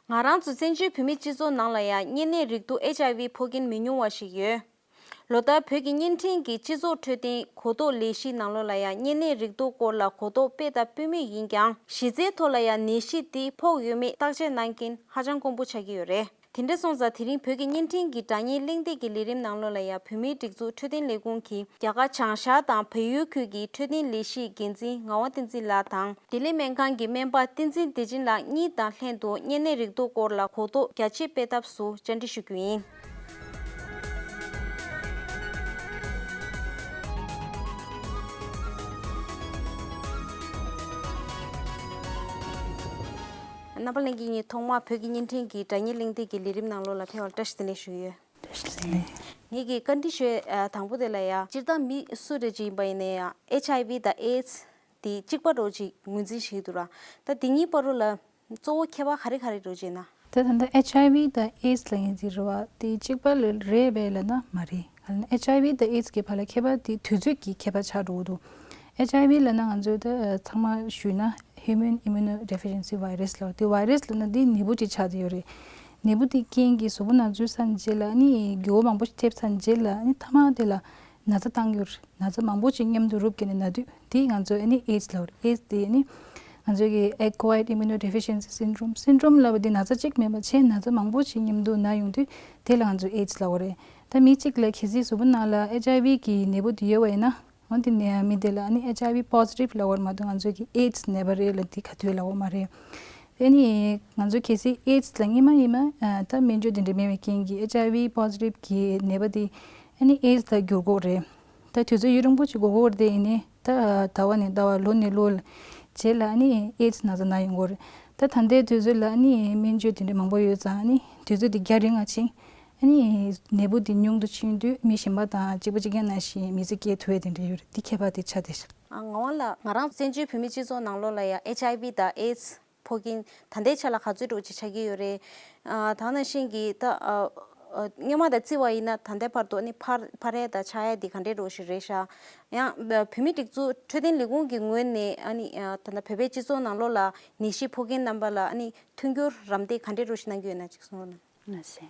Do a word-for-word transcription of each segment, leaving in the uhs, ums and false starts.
ང་རང་ཚོ་བཙན་བྱོལ་བོད་མིའི་སྤྱི་ཚོགས་ནང་ལ་ཡང་གཉན་ནད་རེག་དུག་ཨེཆ་ཨའི་ཝི་ཕོག་མཁན་མི་ཉུང་བ་ཞིག་ཡོད། ལོ་ལྟར་བོད་ཀྱི་བརྙན་འཕྲིན་གྱི་སྤྱི་ཚོགས་འཕྲོད་བསྟེན་གོ་རྟོགས་ལས་གཞི་ནང་ལོགས་ལ་ཡང་གཉན་ནད་རེག་དུག་སྐོར་ལ་གོ་རྟོགས་སྤེལ་དང་སྤེལ་མུས་ཡིན་ཀྱང་། གཞི་རྩའི་ཐོག་ལ་ཡང་ནད་གཞི་དེ་ཕོག་ཡོད་མེད་བརྟག་དཔྱད་གནང་མཁན་ཧ་ཅང་དཀོན་པོ་ཆགས་ཀྱི་ཡོད་རེད། དེ་འདྲ་སོང་ཙང་དེ་རིང་བོད་ཀྱི་བརྙན་འཕྲིན་གྱི་སྒྲ་བརྙན་གླེང་སྟེགས་ཀྱི་ལས་རིམ་ནང་ལོགས་ལ་ཡང་བོད་མིའི་སྒྲིག་འཛུགས་འཕྲོད་བསྟེན་ལས་ཁུངས་ཀྱི་རྒྱ་གར་བྱང་ཤར་དང་བལ་ཡུལ་ཁུལ་གྱི་འཕྲོད་བསྟེན་ལས་གཞིའི་འགན་འཛིན་ངག་དབང་བསྟན་འཛིན་ལགས་དང་། བདེ་ལེགས་སྨན་ཁང་གི་སྨན་པ་བསྟན་འཛིན་བདེ་ཆེན་ལགས་གཉིས་དང་ལྷན་དུ་གཉན་ནད་རེག་དུག་སྐོར་ལ་གོ་རྟོགས་རྒྱ་ཆེ་སྤེལ་ཐབས་སུ་བཅར་འདྲི་ཞུ་རྒྱུ་ཡིན། རྣམ་པ་ལྷན་རྒྱས་གཉིས་ཐོག་མར་བོད་ཀྱི་བརྙན་འཕྲིན་གྱི་སྒྲ་བརྙན་གླེང་སྟེགས་ཀྱི་ལས་རིམ་ནང་ལོགས་ལ་ཕེབས་པར་བཀྲ་ཤིས་བདེ་ལེགས་ཞུ་གི་ཡོད། བཀྲ་ཤིས་བདེ་ལེགས། ངེད་ཀྱིས་བཀའ་འདྲི་ཞུ་ཡས་དང་པོ་དེ་ལ་ཡ། སྤྱིར་བཏང་མི་སུ་རེ་ཅིག་ཡིན་པ་ཡིན་ན་ཡང་ཨེཆ་ཨའི་ཝི་དང་ཨེ་ཌི་སི་དེ་གཅིག་པ་རོ་ཅིག་ངོས་འཛིན་བྱེད་ཀྱི་འདུག་ར། ད་དེ་གཉིས་བར་དུ་ལ་གཙོ་བོ་ཁྱད་པར་ག་རེ་ག་རེ་རོ་ཅིག་ན། ད་ད་ལྟ་ཨེཆ་ཨའི་ཝི་དང་ཨེ་ཌི་སི་ལབ་མཁན་དེ་རེད་བ། དེ་གཅིག་པ་ལ་རེད་པས་ལབ་ན་མ་རེད། ཨེཆ་ཨའི་ཝི་དང་ཨེ་ཌི་སི་གི་བར་ལ་ཁྱད་པར་དེ་དུས་ཚོད་ཀྱི་ཁྱད་པར་ཆགས་འགྲོ་གི་འདུག་ཨེཆ་ཨའི་ཝི་ལབ་ན་ང་ཚོས་ད་ཚང་མ་ཞུས་ན་Human Immunodeficiency Virus ལབ། དེ་བྷའི་རེ་སི་ལབ་ན་དེ་ནད་འབུ་ཅིག་ཆགས་བསྡད་ཡོད་རེད། ནད་འབུ་དེ་རྐྱེན་གྱིས་གཟུགས་པོ་ནང་འཛུལ་ཚར་རྗེས་ལ་ནི་འགྱུར་བ་མང་པོ་ཞིག་ཐེབས་ཚར་རྗེས་ལ་ནི་མཐའ་མ་དེ་ལ་ན་ཚ་བཏང་ཡོད་རེད། ན་ཚ་མང་པོ་ཞིག་མཉམ་དུ་རུབ་བརྒྱབ་ནས་ན་དུས་དེ་ང་ཚོས་ཨ་ནི་ཨེ་ཌི་སི་ལབ་རེད། ཨེ་ཌི་སི་དེ་ནི་ང་ཚོས་ཀྱི་Acquired Immunodeficiency Syndrome Syndrome ལབ་པ་དེ་ན་ཚ་གཅིག་མིན་པ་ཆེས་ན་ཚ་མང་པོ་ཞིག་མཉམ་དུ་ན་ཡོང་དུས་དེ་ལ་ང་ཚོས་ཨེ་ཌི་སི་ལབ་པ་རེད། ད་མི་གཅིག་ལ་གལ་སྲིད་གཟུགས་པོ་ནང་ལ་ཨེཆ་ཨའི་ཝི་གི་ནད་འབུ་དེ་ཡོད་པ་ཡིན་ན། འོན་ཏེ་ནད་མི་དེ་ལ་ཨ་ནི་ཨེཆ་ཨའི་ཝི་པོ་སི་ཊིབ་ལབ་པ་མ་གཏོགས་ང་ཚོས་ཀྱི་ཨེ་ཌི་སི་ནད་པ་རེད་ལབ་དེ་ག་དུས་ལབ་པ་མ་རེད། ཨ་ནི་ང་ཚོ་གལ་སྲིད་ཨེ་ཌི་སི་ལ་སྔོན་མ་ཡིན་ན་ད་སྨན་བཅོས་དེ་འདྲ་མེད་པའི་རྐྱེན་གྱིས་ཨེཆ་ཨའི་ཝི་པོ་སི་ཊིབ་ཀྱི་ནད་པ་དེ་ཨ་ནི་ཨེ་ཌི་སི་ལ་འགྱུར་གྱི་རེད། ད་དུས་ཚོད་ཡུན་རིང་པོ་ཞིག་འགོར་གྱི་རེད། དེ་ཡིན་ནའི་ད་ཟླ་བ་ནས་ཟླ་བ་ལོ་ནས་ལོ་རྗེས་ལ་ཨ་ནི་ཨེ་ཌི་སི་ན་ཚ་ན་ཡོང་གི་རེད། ད་ད་ལྟའི་དུས་ཚོད་ལ་ཨ་ནི་སྨན་བཅོས་དེ་འདྲ་མང་པོ་ཡོད་ཙང་ཨ་ནི་དུས་ཚོད་དེ་རྒྱང་རིང་ང་ཕྱིན། ཨ་ནི་ནད་འབུ་དེ་ཉུང་དུ་ཕྱིན་དུས་མི་གཞན་པ་དང་གཅིག་པ་གཅིག་རྐྱང་ནང་བཞིན་མི་ཚེ་སྐྱེལ་ཐུབ་ཡ་དེ་འདྲ་ཡོད་རེད། དེ་ཁྱད་པར་དེ་ཆགས་བསྡད་ཤག་ཨ། ངག་དབང་ལགས། ང་རང་བཙན་བྱོལ་བོད་མིའི་སྤྱི་ཚོགས་ནང་ལོགས་ལ་ཡང་ཨེཆ་ཨའི་ཝི་དང་ཨེ་ཌི་སི་ཕོག་མཁན་ད་ལྟའི་ཆ་ལ་ག་ཚོད་འདྲ་བོ་ཅིག་ཆགས་ཀྱི་ཡོད་རེད། ཨ། ད་ག་ནང་བཞིན་གྱི་ད་ཨ་ཨ་སྔོན་མ་དང་བརྩི་བ་ཡིན་ན་ད་ལྟའི་བར་དུ་ཨ་ནི་འཕར་འཕར་ཡ་དང་ཆག་ཡ་དེ་ག་འདྲ་འདྲ་བོ་ཞིག་རེད་ཤག་ཡང་བོད་མིའི་སྒྲིག་འཛུགས་འཕྲོད་བསྟེན་ལས་ཁུངས་ཀྱི་ངོས་ནས་ཨ་ནི་ཨ་ད་ལྟ་བོད་པའི་སྤྱི་ཚོགས་ནང་ལོགས་ལ་ནད་གཞི་ཕོག་མཁན་རྣམ་པ་ལ་ཨ་ནི་མཐུན་འགྱུར་རམ་འདེགས་ག་འདྲ་འདྲ་བོ་ཞིག་གནང་གི་ཡོད་ན་ཅིག་གསུང་རོགས་གནང་། ལགས་སེ།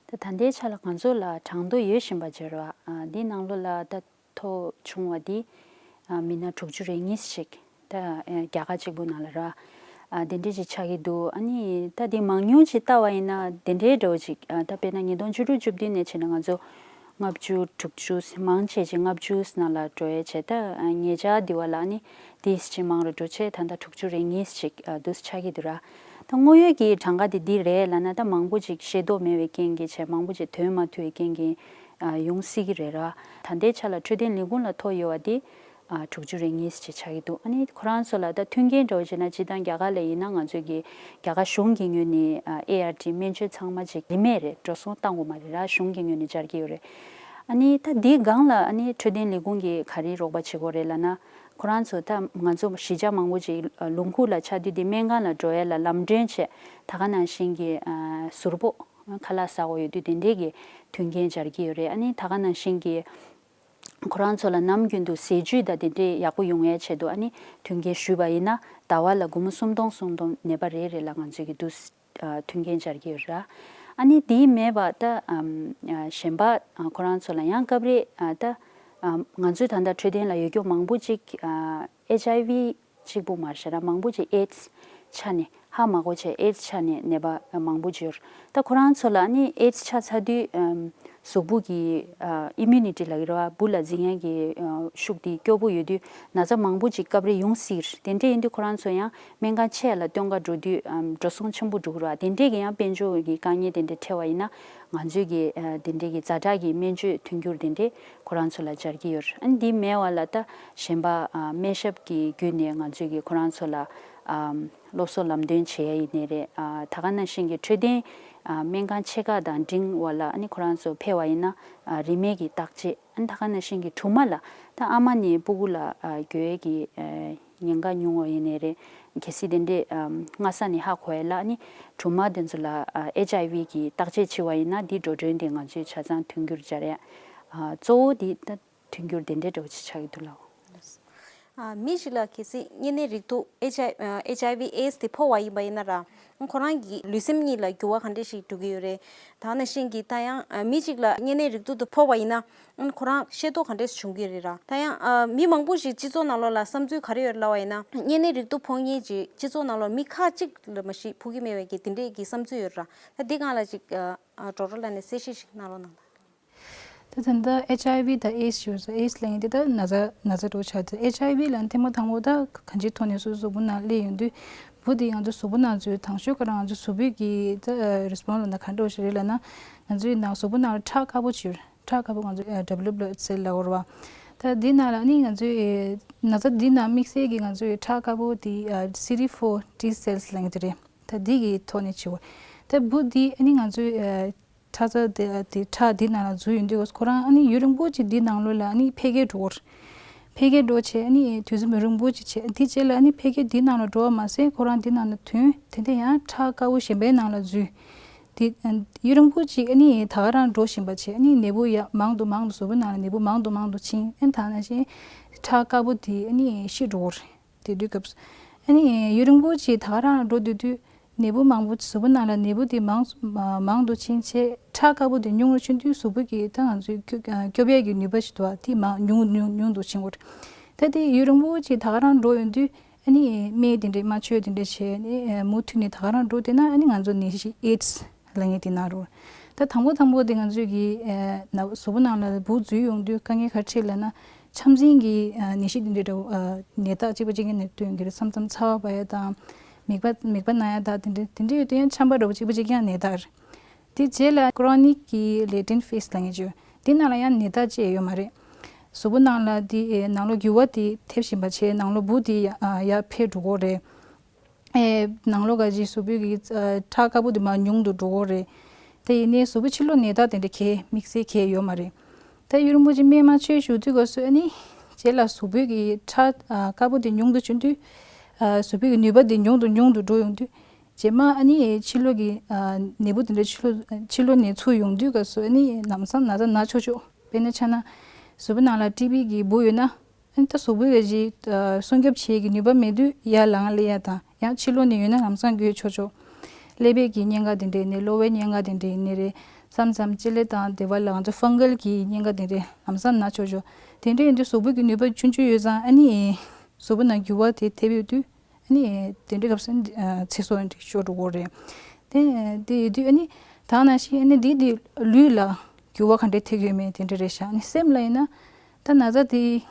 ད་ད་ལྟའི་ཆ་ལ་ང་ཚོ་ལ་གྲངས་ཐོ་ཡོད་བཞིན་པ་བརྗོད་ར། ཨ། འདི་ནང་ལོགས་ལ་ད་ཐོ་བྱུང་བ་འདི་ཨ་མི་སྣ་དྲུག་ཅུ་རེ་གཉིས་ཤིག་ད་ཨ་རྒྱ་གར་གཅིག་པུ་ནང་ལ་ར། ཨ་དེ་འདྲས་ཅིག་ཆགས་ཀྱི་འདུག་ཨ་ནི་ད་འདི་མང་ཉུང་ཅིག་ལྟ་བ་ཡིན་ན་དེ་འདྲའི་འདྲ་བོ་ཅིག་ཨ་ད་དཔེར་ན་ཉིས་སྟོང་བཅུ་དྲུག་བཅུ་བདུན་ནས་བྱས་ན་ང་ཚོ་ལྔ་བཅུ་དྲུག་ཅུ་མང་ཆེ་ཅིག་ལྔ་བཅུ་ནང་ལ་འགྲོ་ཡས་བྱས། ད་ཨ་ཉེ་ཆར་འདི་བ་ལ་ཨ་ནི་དེ་ཅིག་མང་རུ་འགྲོ་བྱས་ད་ལྟ་དྲུག་ཅུ་རེ་གཉིས་ཅིག་ཨ་འདུག་སེ་ཆགས་ཀྱི་འདུག་ར། ད་དངོས་ཡོད་ཀྱི་གྲངས་ཀ་དེ་འདི་རེད་ལབ་ན་ད་མང་པོ་ཅིག་ཤེས་རྟོགས་མེད་པའི་རྐྱེན་གྱིས་བྱས། མང་པོ་ཅིག་ཐོན་མ་ཐུབ་པའི་རྐྱེན་གྱིས་ཨ་ཡོང་སྲིད་ཀྱི་རེད་ར། ད་ལྟའི་ཆ་ལ་འཕྲོད་བསྟེན་ལས་ཁུངས་ལ་ཐོ་ཡོད་པ་དེ་ཨ་དྲུག་ཅུ་རེ་གཉིས་ཅིག་ཆགས་ཀྱི་འདུག་ཨ་ནི་ཁོ་རང་ཚོ་ལ་ད་མཐུན་རྐྱེན་འདྲ་བོ་བྱས་ན་སྤྱིར་བཏང་རྒྱ་གར་ལ་ཡིན་ན་ང་ཚོས་ཀྱི་རྒྱ་གར་གཞུང་གི་ངོས་ནས་ཨ་ཨེ་ཨར་ཊི་སྨན་བཅོས་ཚང་མ་ཅིག་རིན་མེད་རེད། འགྲོ་སོང་བཏང་དགོས་མ་རེད་ར། གཞུང་གི་ངོས་ནས་སྦྱར་གྱི་ཡོད་རེད། ཨ་ནི་ད་འདིའི་སྒང་ལ་ཨ་ནི་འཕྲོད་བསྟེན་ལས་ཁུངས་ཀྱིས་ག་རེ་རོགས་པ་བྱེད་དགོས་རེད་ལབ་ན། ཁོ་རང་ཚོ་ད་ང་ཚོ་གཞིས་ཆགས་མང་པོ་ཅིག་ལུང་ཁུག་ལ་ཆགས་དུས་དེ་སྨན་ཁང་ལ་འགྲོ་ཡ་ལ་ལམ་གྲོན་བྱས། ད་ག་ནང་བཞིན་གྱི་ཨ་ཟུར་ཕོགས་ཁ་ལག་ཟ་དགོས་ཡོད་དུས་དེ་འདྲས་ཀྱི་མཐུན་རྐྱེན་སྦྱར་གྱི་ཡོད་རེད། ཨ་ནི་ད་ག་ནང་བཞིན་གྱི་ཁོ་རང་ཚོ་ལ་ནམ་རྒྱུན་དུ་ཟས་བཅུད་དང་དེ་འདྲས་ཡག་པོ་ཡོང་ཡའི་ཆེད་དུ་ཨ་ནི་མཐུན་རྐྱེན་ཞུས་པ་ཡིན་ན་ཟླ་བ་ལ་སྒོར་མོ་སུམ་སྟོང་སུམ་སྟོང་ནད་པ་རེ་རེ་ལ་ང་ཚོས་ཀྱི་འདུག་སེ་ཨ་མཐུན་རྐྱེན་སྦྱར་གྱི་ཡོད་ར། ཨ་ནི་དེའི་མེད་པ་ད་ཨམ་ཨ་གཞན་པ་ཨ་ཁོ་རང་ཚོ་ལ་ཡང་སྐབས་རེ་ཨ་ད་ཨམ་ང་ཚོའི་ད་ལྟ་འཕྲོད་བསྟེན་ལ་ཡོད་རྒྱུ་མང་པོ་ཅིག་ཨ་ཨེཆ་ཨའི་ཝི་གཅིག་པུ་མ་རེད་ཤག་ར། མང་པོ་ཅིག་ཨེ་ཌི་སི་ཆ་ནས་ཧ་མ་གོ་བྱས། ཨེ་ཌི་སི་ཆ་ནས་ནད་པ་མང་པོ་ཅིག་ཡོད་རེད། ད་ཁོ་རང་ཚོ་ལ་ཨ་ནི་ཨེ་ཌི་སི་ཆ་ཚར་དུས་ཨམ་གཟུགས་པོ་གི་ཨ་ཨི་མུ་ནི་ཊི་ལབ་ཀྱི་རེད་བ། འབུ་ལ་འཛིང་ཡག་གི་ཨ་ཤུགས་དེ་སྐྱོ་པོ་ཡོད་དུས་ན་ཚ་མང་པོ་ཅིག་སྐབས་རེ་ཡོང་སྲིད་རེད། དེ་འདྲ་ཡིན་དུས་ཁོ་རང་ཚོ་ཡང་སྨན་ཁང་ཆེ་ལ་སྟོན་ག་འགྲོ་དུས་ཨམ་འགྲོ་སོང་ཆེན་པོ་འགྲོ་གི་རེད་བ། དེ་འདྲས་ཀྱི་ཡང་དཔལ་འབྱོར་གྱི་དཀའ་ངལ་དེ་འདྲ་འཕྲད་པ་ཡིན་ན་ང་ཚོས་ཀྱི་ཨ་དེ་འདྲས་ཀྱི་ཛ་དྲག་གི་སྨན་བཅོས་མཐུན་འགྱུར་དེ་འདྲས་ཁོ་རང་ཚོ་ལ་སྦྱར་གྱི་ཡོད་རེད། ཨ་ནི་འདི་མེད་པ་ལ་ད་གཞན་པ་ཨ་སྨན་ཞབས་ཀྱི་བརྒྱུད་ནས་ང་ཚོས་ཀྱི་ཁོ་རང་ཚོ་ལ་ཨམ་སློབ་གསོ་ལམ་སྟོན་བྱེད་ཡ་ཡིན་ནའི་རེད། ཨ་ད་ག་ནང་བཞིན་གྱི་འཕྲོད་བསྟེན་ཨ་སྨན་ཁང་ཆེ་ཁག་དང་འབྲིང་བ་ལ་ཨ་ནི་ཁོ་རང་ཚོ་ཕེབས་པ་ཡིན་ན་ཨ་རིན་མེད་ཀྱི་བརྟག་དཔྱད། ཨ་ནི་ད་ག་ནང་བཞིན་གྱི་སྦྲུམ་མ་ལ་ད་ཨ་མ་ནས་སྤུ་གུ་ལ་ཨ་འགོས་ཀྱི་ཨ་ཉེན་ཁ་ཉུང་བ་ཡིན་ནའི་རེད། གལ་སྲིད་དེ་འདྲས་ཨ་སྔ་ས་ནས་ཧ་གོ་ཡ་ལ་ཨ་ནི་སྦྲུམ་མ་དེ་ཚོ་ལ་ཨ་ཨེཆ་ཨའི་ཝི་གི་བརྟག་དཔྱད་བྱེད་པ་ཡིན་ན་འདི་འགྲོ་གྲོན་དེ་ང་ཚོས་ཆ་ཚང་མཐུན་འགྱུར་སྦྱར་ཡ། ཨ་གཙོ་བོ་འདི་ད་མཐུན་འགྱུར་དེ་འདྲས་འདྲ་བོ་ཅིག་ཆགས་ཀྱི་འདུག་ལགས། ཨ། མི་ཞིག་ལ་གལ་སྲིད་གཉན་ནད་རེག་དུག་ཨེཆ་ཨའི་ཨེཆ་ཨའི་ཝི་ཨེ་ཌི་སི་དེ་ཕོག་པ་ཡིན་པ་ཡིན་ན་ར། ཁོ་རང་གི་ལུས་སེམས་གཉིས་ལ་འགྱུར་བ་ག་འདྲ་ཞིག་འགྲོ་གི་ཡོད་རེད། ད་ག་ནང་བཞིན་གྱི་ད་ཡང་ཨ། མི་གཅིག་ལ་གཉན་ནད་རེག་དུག་དེ་ཕོག་པ་ཡིན་ན། ཨ། ཁོ་རང་ཤེས་རྟོགས་ག་འདྲ་བྱུང་གི་རེད་ར། ད་ཡང་ཨ། མི་མང་པོ་ཞིག་སྤྱི་ཚོགས་ནང་ལོགས་ལ་བསམ་ཚུལ་ག་རེ་ཡོད་ལབ་པ་ཡིན་ན། གཉན་ནད་རེག་དུག་ཕོག་མཁན་ཅིག་སྤྱི་ཚོགས་ནང་ལོགས་མི་ཁག་ཅིག་ལ་མ་གཏོགས་ཕོག་གི་མེད་པའི་གི་དེ་འདྲས་ཀྱི་བསམ་ཚུལ་ཡོད་ར། ད་འདི་སྒང་ལ་ཅིག་ཨ། ཌོག་ཊར་ལགས་ནས་གསལ་བཤད་ཞིག་གནང་རོགས་གནང་། ད་ད་ལྟ་ཨེཆ་ཨའི་ཝི་དང་ཨེ་ཌི་སི་ཞུ་ས། ཨེ་ཌི་སི་ལབ་མཁན་དེ་ད་ན་ཚ་ན་ཚ་འདྲ་པོ་ཆགས་ཏེ། ཨེཆ་ཨའི་ཝི་ལབ་མཁན་ཐེངས་མ་དང་པོ་ད་གང་ཅིའི་ཐོག་ནས་སོ་སོའི་གཟུགས་པོ་ནང་སླེབས་ཡོང་དུས། འབུ་དེ་ང་ཚོའི་གཟུགས་པོ་ནང་ཚུད། དང་ཤོས་ཁོ་རང་ང་ཚོའི་གཟུགས་པོའི་གི་ད་རེ་སི་པོན་སི་ལབ་ན་ག་འདྲ་པོ་ཞིག་རེད་ལབ་ན། ང་ཚོའི་ནང་གཟུགས་པོ་ནང་ལ་ཁྲག་དཀར་པོ་ཅིག་ཡོད་རེད། ཁྲག་དཀར་པོ་ང་ཚོའི་ཨ། ཌབ་ལིའུ་བྷི་ལཌ་སེལ་ལབ་ཀྱི་ཡོད་རེད་པ། ད་འདི་ནང་ལ་ནི་ང་ཚོའི་ཨེ། ན་ཚ་འདི་ནང་དམིགས་བསལ་གྱི་ང་ཚོའི་ཁྲག་དཀར་པོ་དེ་ཨ། སི་ཌི་ཕོར་ཊི་སེལ་སི་ལབ་མཁན་དེ་རེད། ད་འདི་གི་ཐོག་ནས་བྱེད་དགོས། ད་འབུ་འདི་ཨ་ནི་ང་ཚོའི་ཨ། ཁྲག་རྩ་དེ་དེ་ཁྲག་འདི་ནང་ལ་འཛུལ་ཡོང་དུས་ཁོ་རང་ཨ་ནི་ཡུན་རིང་པོ་ཅིག་འདི་ནང་ལོགས་ལ་ཨ་ནི་འཕེལ་རྒྱས་འགྲོ་གི་རེད། འཕེལ་རྒྱས་འགྲོ་བྱས་ཨ་ནི་དུས་ཚོད་མི་རིང་པོ་ཅིག་བྱས། དེ་རྗེས་ལ་ཨ་ནི་འཕེལ་རྒྱས་འདི་ནང་ལ་འགྲོ་བ་མ་ཟད་ཁོ་རང་འདི་ནང་ལ་ཐོན། དེ་ནས་ཡང་ཁྲག་དཀར་པོ་གཞན་པའི་ནང་ལ་འཛུལ། དེ་ཡུན་རིང་པོ་ཅིག་ཨ་ནི་ད་ག་རང་འགྲོ་བཞིན་པ་བྱས། ཨ་ནི་ནད་འབུ་ཡང་མང་དུ་མང་དུ་གཟུགས་པོའི་ནང་ལ་ནད་འབུ་མང་དུ་མང་དུ་ཕྱིན། ཨ་ནི་ད་ག་ནང་བཞིན་ཁྲག་དཀར་པོ་དེ་ཨ་ནི་ཤི་འགྲོ་གི་རེད། དེ་དུས་སྐབས་སུ་ཨ་ནི་ཡུན་རིང་པོ་ཅིག་ད་ག་རང་འགྲོ་དུས་དུས་ནད་འབུ་མང་པོ་གཟུགས་པོ་ནང་ལ་ནད་འབུ་དེ་མང་མང་དུ་ཕྱིན་བྱས་ཁྲག་དཀར་པོ་དེ་ཉུང་རུ་ཕྱིན་དུས་གཟུགས་པོ་གི་ད་ང་ཚོའི་སྐྱོབ་སྐྱོབ་ཡས་ཀྱི་ནུས་པ་ཞིག་འདུག་པ། དེ་མང་ཉུང་ཉུང་ཉུང་དུ་ཕྱིན་གྱི་རེད། ད་དེ་ཡུན་རིང་པོ་ཅིག་ད་ག་རང་འགྲོ་ཡོང་དུས་ཨ་ནི་སྨན་དེ་འདྲས་མ་མཆོད་དེ་འདྲས་བྱས་ནས་མུ་མཐུད་ནས་ད་ག་རང་འགྲོ་བསྡད་ན་ཨ་ནི་ང་ཚོ་ནད་གཞི་ཨེ་ཌི་སི་ལབ་མཁན་དེ་ན་རུ། ད་དང་པོ་དང་པོ་དེ་ང་ཚོས་ཀྱི་ཨ་ན་གཟུགས་པོ་ནང་ལ་འབུ་འཛུལ་ཡོང་དུས་དཀའ་ངལ་ག་རེ་འཕྲད་ལབ་ན། ཆམ་སྲིན་གྱི་ཨ་ནད་གཞི་འདི་འདྲ་འདྲ་བོ་ཨ་ནད་རྟགས་གཅིག་པ་གཅིག་རྐྱང་ནས་སྟོན་གྱི་རེད། མཚམས་མཚམས་ཚ་བ་འབར་ཡ་དང་། མིད་པ་མིད་པ་ན་ཡ་དང་། དེ་འདྲ་དེ་འདྲ་ཡོད་དུས་ཡང་ཆམ་པ་འདྲ་བོ་གཅིག་པ་གཅིག་རྐྱང་ནད་རྟགས་རེད། དེ་རྗེས་ལ་ཀོ་རོ་ནིག་གི་ལེ་ཊེན་ཊི་ཕེ་སི་ལབ་མཁན་ཅིག་ཡོད། དེ་ནང་ལ་ཡང་ནད་རྟགས་ཅིག་ཡོད་མ་རེད། གཟུགས་པོ་ནང་ལ་དེ་ཨེ་ནང་ལོགས་འགྱུར་བ་དེ་ཐེབས་བཞིན་པ་བྱས། ནང་ལོགས་འབུ་དེ་ཡ་ཨ་ཡར་འཕེལ་འགྲོ་གི་རེད། ཨེ་ནང་ལོགས་ག་ཅིག་གཟུགས་པོའི་གི་ཨ་ཁྲག་དཀར་པོ་དེ་མར་ཉུང་དུ་འགྲོ་གི་རེད། དེ་ཡིན་ནའི་གཟུགས་པོ་ཕྱི་ལོགས་ནད་རྟགས་དེ་འདྲ་གས་དམིགས་བསལ་གས་ཡོད་མ་རེད། ད་ཡུན་རིང་པོ་ཅིག་སྨན་མ་མཆོད་བཞུགས་དུས་སྐབས་སུ་ཨ་ནི་རྗེས་ལ་གཟུགས་པོའི་གི་ཁྲག་ཨ་དཀར་པོ་དེ་ཉུང་དུ་ཕྱིན་དུས། ཨ་གཟུགས་པོའི་གི་ནུས་པ་དེ་ཉུང་དུ་ཉུང་དུ་འགྲོ་ཡོང་དུས། རྗེས་མ་ཨ་ནི་ཕྱི་ལོགས་གི་ཨ་ནད་འབུ་དེ་འདྲ་ཕྱི་ལོགས་ཕྱི་ལོགས་ནས་ཚུར་ཡོང་དུས་སྐབས་སུ་ཨ་ནི་ལམ་སང་ན་ཚ་ན་ཆོག་ཆོག་དཔེར་ན་ཆ་ན། གཟུགས་པོ་ནང་ལ་ཊི་བི་གི་འབུ་ཡོད་ན། ཨ་ནི་ད་གཟུགས་པོའི་གི་ཨ་སྲུང་སྐྱོབ་བྱེད་ཀྱི་ནུས་པ་མེད་དུས་ཡར་ལངས་སླེབས་ཡ་དང་། ཡང་ཕྱི་ལོགས་ནས་ཡོད་ན་ལམ་སང་འགོས་ཆོག་ཆོག་ཀླད་པའི་གི་ཉེན་ཁ་དེ་འདྲ་ཡིན་ནའི། གློ་བའི་ཉེན་ཁ་དེ་འདྲ་ཡིན་ནའི་རེད། མཚམས་མཚམས་ལྕེ་ལེ་དང་དེ་བ་ལ་ང་ཚོ་ཕང་གལ་གྱི་ཉེན་ཁ་དེ་འདྲ་ལམ་སང་ན་ཆོག་ཆོག་དེ་འདྲ་ཡིན་དུས་གཟུགས་པོའི་གི་ནུས་པ་ཆུང་ཆུང་ཡོད་ཙང་ཨ་ནི་གཟུགས་པོ་ནང་འགྱུར་བ་དེ་ཐེབས་ཡོད་དུས། ཨ་ནི་དེ་འདྲའི་སྐབས་སུ་ཨ་ཚེ་སྲོག་ཤོར་འགྲོ་གི་རེད། དེ་དེ་ཡོད་དུས་ཨ་ནི་ད་ནང་བཞིན་ཨ་ནི་འདི་འདི་ལུས་ལ་འགྱུར་བ་ག་འདྲ་ཐེབས་ཡོད་མེད་དེ་འདྲ་རེད་ཤག་ཨ་ནི་སེམས་ལ་ཡིན་ན་ད་ན་ཚ་དེ་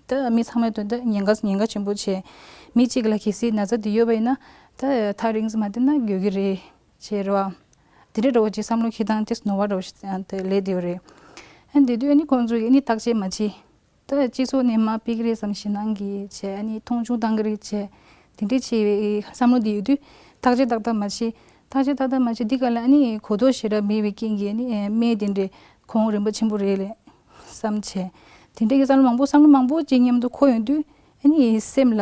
ད་མི་ཚང་མའི་དོན་དུ་ཉེན་ཁ་ཉེན་ཁ་ཆེན་པོ་བྱས། མི་གཅིག་ལ་གལ་སྲིད་ན་ཚ་དེ་ཡོད་པ་ཡིན་ན་ད་ཐག་རིང་ཙམ་མ་བསྡད་ན་འགོས་ཀྱི་རེད་བྱས་རེད་བ། དེ་འདྲ་འདྲ་བོ་ཅིག་བསམ་བློ་འཁྱེར་སྟངས་དེ་ནོར་བ་འདྲ་བོ་ཞིག་ཨ་དེ་སླེབས་བསྡད་ཡོད་རེད། ཨ་ནི་དེ་དུས་ཨ་ནི་ཁོང་ཚོ་གིས་ཨ་ནི་བརྟག་དཔྱད་མ་བྱེད། ད་སྤྱི་ཚོགས་ནས་མར་ཕུད་ཀྱི་རེད་བསམ། ཞེད་སྣང་གིས་བྱས། ཨ་ནི་མཐོང་ཆུང་བཏང་གི་རེད་བྱས། དེ་འདྲས་བྱས་པའི་བསམ་བློ་དེ་ཡོད་དུས་བརྟག་དཔྱད་ཏག་ཏག་མ་བྱེད། བརྟག་དཔྱད་ཏག་ཏག་མ་བྱེད། འདི་ག་ལ་ཨ་ནི་གོ་རྟོགས་ཞེ་དྲག་མེད་པའི་རྐྱེན་གྱིས་ཨ་ནི་ཨེ་སྨན་དེ་འདྲས་གོང་རིམ་པ་ཆེན་པོ་རེད་ལབ་བསམ་བྱས། དེ་འདྲས་ཀྱི་བསམ་བློ་མང་པོ་བསམ་བློ་མང་པོ་ཅིག་མཉམ་དུ་འཁོར་ཡོང་དུས་ཨ་ནི་སེམས་ལ་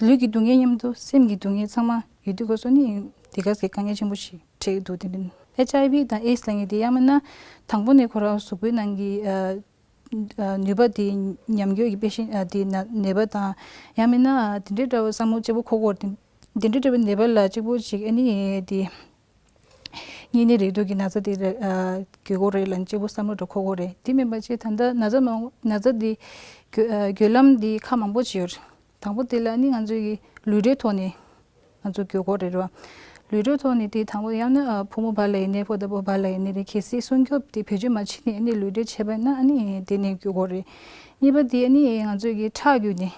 ལུས་ཀྱི་སྡུག་བསྔལ་མཉམ་དུ་སེམས་ཀྱི་སྡུག་བསྔལ་ཚང་མ་ཡོད་དུས་སྐབས་སུ་ཨ་ནི་དེ་ག་ཙམ་དཀའ་ངལ་ཆེན་པོ་ཞིག་འཕྲད་ཀྱི་འདུག་དེ་འདྲ་ཨེཆ་ཨའི་ཝི་དང་ཨེ་ཌི་སི་ལབ་མཁན་དེ་ཡང་མིན་ན་དང་པོ་ནས་ཁོ་རང་གཟུགས་པོའི་ནང་གི་ཨ། ནུས་པ་དེ་ཉམས་འགྱུར་གྱི་དཔེ་ཤིན་དེ་ནད་པ་དང་། ཡང་མིན་ན་དེ་འདྲའི་འདྲ་བའི་བསམ་བློ་གཅིག་པོ་འཁོར་འཁོར་དེ་འདྲའི་འདྲ་བའི་ནད་པ་ལ་གཅིག་པོ་ཞིག་ཨ་ནི་དེ་གཉན་ནད་རེག་དུག་གི་ན་ཚ་དེ་འགོས་ཀྱི་རེད་ལབ་གཅིག་པོ་བསམ་བློ་འདྲ་འཁོར་འཁོར་རེད། དེ་མིན་པ་ཅིག་ད་ལྟ་ན་ཚ་མང་ན་ཚ་དེ་འགོས་འགོས་ལམ་དེ་ཁག་མང་པོ་ཅིག་ཡོད་རེད། དང་པོ་དེ་ལ་ཨ་ནི་ང་ཚོའི་གི་ལུས་འབྲེལ་ཐོག་ནས། ང་ཚོ་འགོས་ཀྱི་རེད་བ། ལུས་འབྲེལ་ཐོག་ནས་དེ་དང་པོ་ཡང་ན་ཕོ་མོ་བར་ལ་ཡིན་ནའི་ཕོ་དང་པོ་བར་ལ་ཡིན་ནའི་རེད། གལ་སྲིད་སྲུང་སྐྱོབ་དེ་བེད་སྤྱོད་མ་བྱས་ནས་ཨ་ནི་ལུས་འབྲེལ་བྱས་པ་ཡིན་ན་ཨ་ནི་དེ་ནས་འགོས་ཀྱི་རེད། གཉིས་པ་དེ་ཨ་ནི་ང་ཚོའི་གི་ཁྲག་བརྒྱུད་ནས་